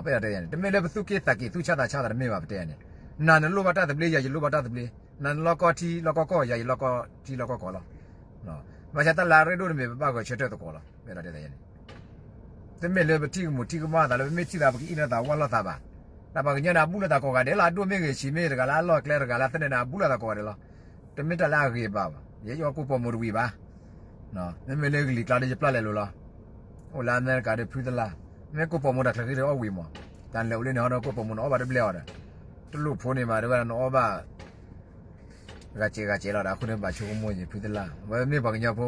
ပအဲၣ်ဒိးတဲယၤန့ၣ် တမ့ၢ်လၢပသူၣ်က့ၣ်သးက့ၤ သူၣ်ဆါသးဆါသးတမ့ၢ်ဘၣ် ပတဲယၤန့ၣ်, နၤနလိၣ်ဘၣ်တၢ်သဘျ့ ယၤယလိၣ်ဘၣ်တၢ်သဘျ့, နၤနလီၢ်ကီၢ်ထံလီၢ်ကီၢ်ကီၢ် ယၤယလီၢ်ကီၢ်ထံလီၢ်ကီၢ်ကီၢ်လီၤ. ဘၣ်ဆၣ်တၢ်လၢအရ့ဒိၣ်တမ့ၢ် ပဘၣ်ဂဲၤဆၢထၢၣ်သကိးလီၤ ပအဲၣ်ဒိးတဲယၤန့ၣ် တမ့ၢ်လၢပထံၣ်ကမူးထံၣ်ကမၣ်သးလၢ ပမ့ၢ်ထံၣ်သး ပကအံၣ်လိာ်သးဝၢ်လိာ်သးဘၣ်. တၢ်ပှၤကညီန့ၣ် အဘူးလိာ်သးကိးဂၤဒဲးလီၤ, အဒိၣ်မ့ၢ်ဂ့ၤ ဆံးမ့ၢ်ဂ့ၤ တဂၤလၢအလီၢ်ကျဲ တဂၤလၢအသနၢၣ်န့ၣ် အဘူးလိာ်သးကိးဂၤဒဲးလီၤ. တမ့ၢ်တၢ်လၢအဂ့ၤဘၣ်ဘၣ်, ယဲယအီၣ်ကိၣ်ပိာ်မူတဝံၤဘၣ်. မ့မ့ၢ်လၢကလံၤကျါဒီး ယပျၢ်လဲၤလိၤလီၤ. အိၣ်လၢအမဲရကၤဒီး ဖုသလၢ်, မ့ၢ်ကိၣ်ပိာ်မူတၢ်ချၢဃံဒီးအီၣ်ဝံၤမး, တၢ်လဲၤအိၣ်လၢန့ၣ်ဟီဒီး ကိၣ်ပိာ်မူန့ၣ်အီၣ်ဘၣ်တဘျဲၣ်အီၤဒီး, တလိၣ်ဖိန့ၣ်မး တဝဲဒၣ်နအီၣ်ဘၣ် ဂၤစဲးဂၤစဲးလီၤဒီး အဃိန့ၣ် ဘၣ်ဆိကမိၣ်ယံၤ ဖုသလၢ်, ဝဲမ့ၢ်ပှၤကညီဖိ,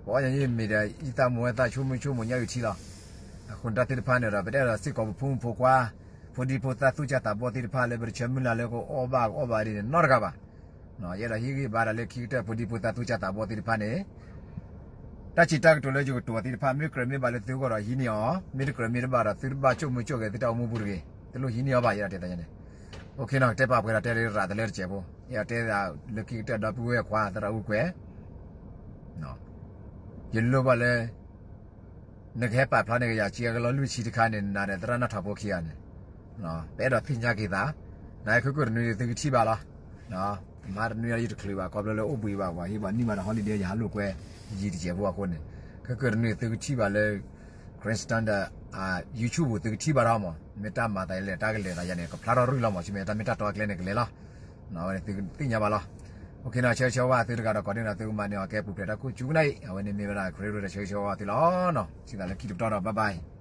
ပအီၣ်ညါယံၤမ့ၢ်ဒီး ယသးမူဝဲသးဆိကမိၣ်ဆိကမိၣ်ညါအုၣ်ထံလီၤ. အဃိန့ၣ် တၢ်သ့ၣ်တဖၣ်န့ၣ်ဒီး ပတအဲၣ်ဒိးစ့ၢ်ကီးပဖိမုၣ်ဖိခွါ, ဖိဒံဖိသၣ်သူၣ်စၢ်သးဘီၣ်သ့ၣ်တဖၣ်လၢ ပတဆၢမုၢ်လၢ်လၢကအီၣ်ဘၣ်ကအီၣ်ဘၣ်ဒ်န့ၣ် နီတဂၤဘၣ်. ယအဲၣ်ဒိးဟ့ၣ်ဂံၢ်ဘါတၢ်လၢခံကတၢၢ် ဖိဒံဖိသၣ်သူၣ်စၢ်သးဘီၣ်သ့ၣ်တဖၣ်န့ၣ် တၢ်စံးတၢ်ကတိၤလၢယကတိၤသ့ၣ်တဖၣ် မ့ၢ်ကြၢးမ့ၢ်ဘၣ်လၢသုဂီၢ်ဒီးဟံးန့ၢ်အီၤ, မ့ၢ်တကြၢးမ့ၢ်တဘၣ်ဒီး သုတဘၣ်ဆိကမိၣ်ဆိကမိၣ်ဂဲၤသုတၢ်အိၣ်မူပူၤတဂ့ၤ, တလိၣ်ဟံးန့ၢ်အီၤဘၣ် ယအဲၣ်ဒိးတဲယၤန့ၣ်. အိၣ်ခ့နီၤ ကတဲပာ်ပှဲၤဒီးတဲလၢရၤတလၢတစဲးဖိ, ယအဲၣ်ဒိးတဲလၢခံကတၢၢ်ဒီပုၢ်ဝဲၢ်ခွါသရၣ်အူကွဲၤ ယလိၣ်ဘၣ်လၢ နကဟဲပာ်ဖျါန့ၢ်ကယၤ စ့အကလီၢ်လွံၢ်ဆံတခါန့ၣ် နၤဒီးသရၣ်နီၣ်ထီၣ်ဖိခံဂၤန့ၣ် ပအဲၣ်ဒိးသ့ၣ်ညါက့ၤသး, နခဲကိာ်တနွံန့ၣ် သုကထံၣ်ဘၣ်လီၤ. မဟါတနွံအံၤယတချုးဘၣ် ခီဖျိလၢအိၣ်ဘှံးဘၣ်ပှၤ ဟ့ၣ်ဘၣ်နံၣ်ဘၣ်ဒီး holiday ယဟးလိာ်ကွဲ ယံၤတစဲးဖိအဃိန့ၣ်, ခဲကိာ်တနွံသုကထံၣ်ဘၣ်လၢ Karen Standard YouTube ပူၤ သုကထံၣ်ဘၣ်ထီၣ်မး, မ့ၢ်တၢ်မၤသးလဲၣ် တၢ်ကလဲၤသးယၤန့ၣ် ကဖျါထီၣ်ရုၢ်လီၤမး, ဆူမဲာ်တၢ်မ့ၢ်တၢ်တီအကျဲန့ၣ်ကလဲၤလီၤ. အဝဲန့ၣ်သုသ့ၣ်ညါဘၣ်လီၤ. အိၣ်ခ့နီၤ ဆၢဂ့ၤဆၢဝါသုတဂၤဒီးကိးဒ်နီၤ သုကမၤန့ၢ်အီၤကဲပူၤဖျဲးတၢ်ခိၣ်ဆူကနၣ်အံၤ အဝဲန့ၣ်မ့ၢ်ဝဲဒၣ် ခရံာ်ဒိၣ်ဒီးဆၢဂ့ၤဆၢဝါသုလီၤနီၤ, စံးသးလၢခံတပတီၢ်ဒီး bye bye.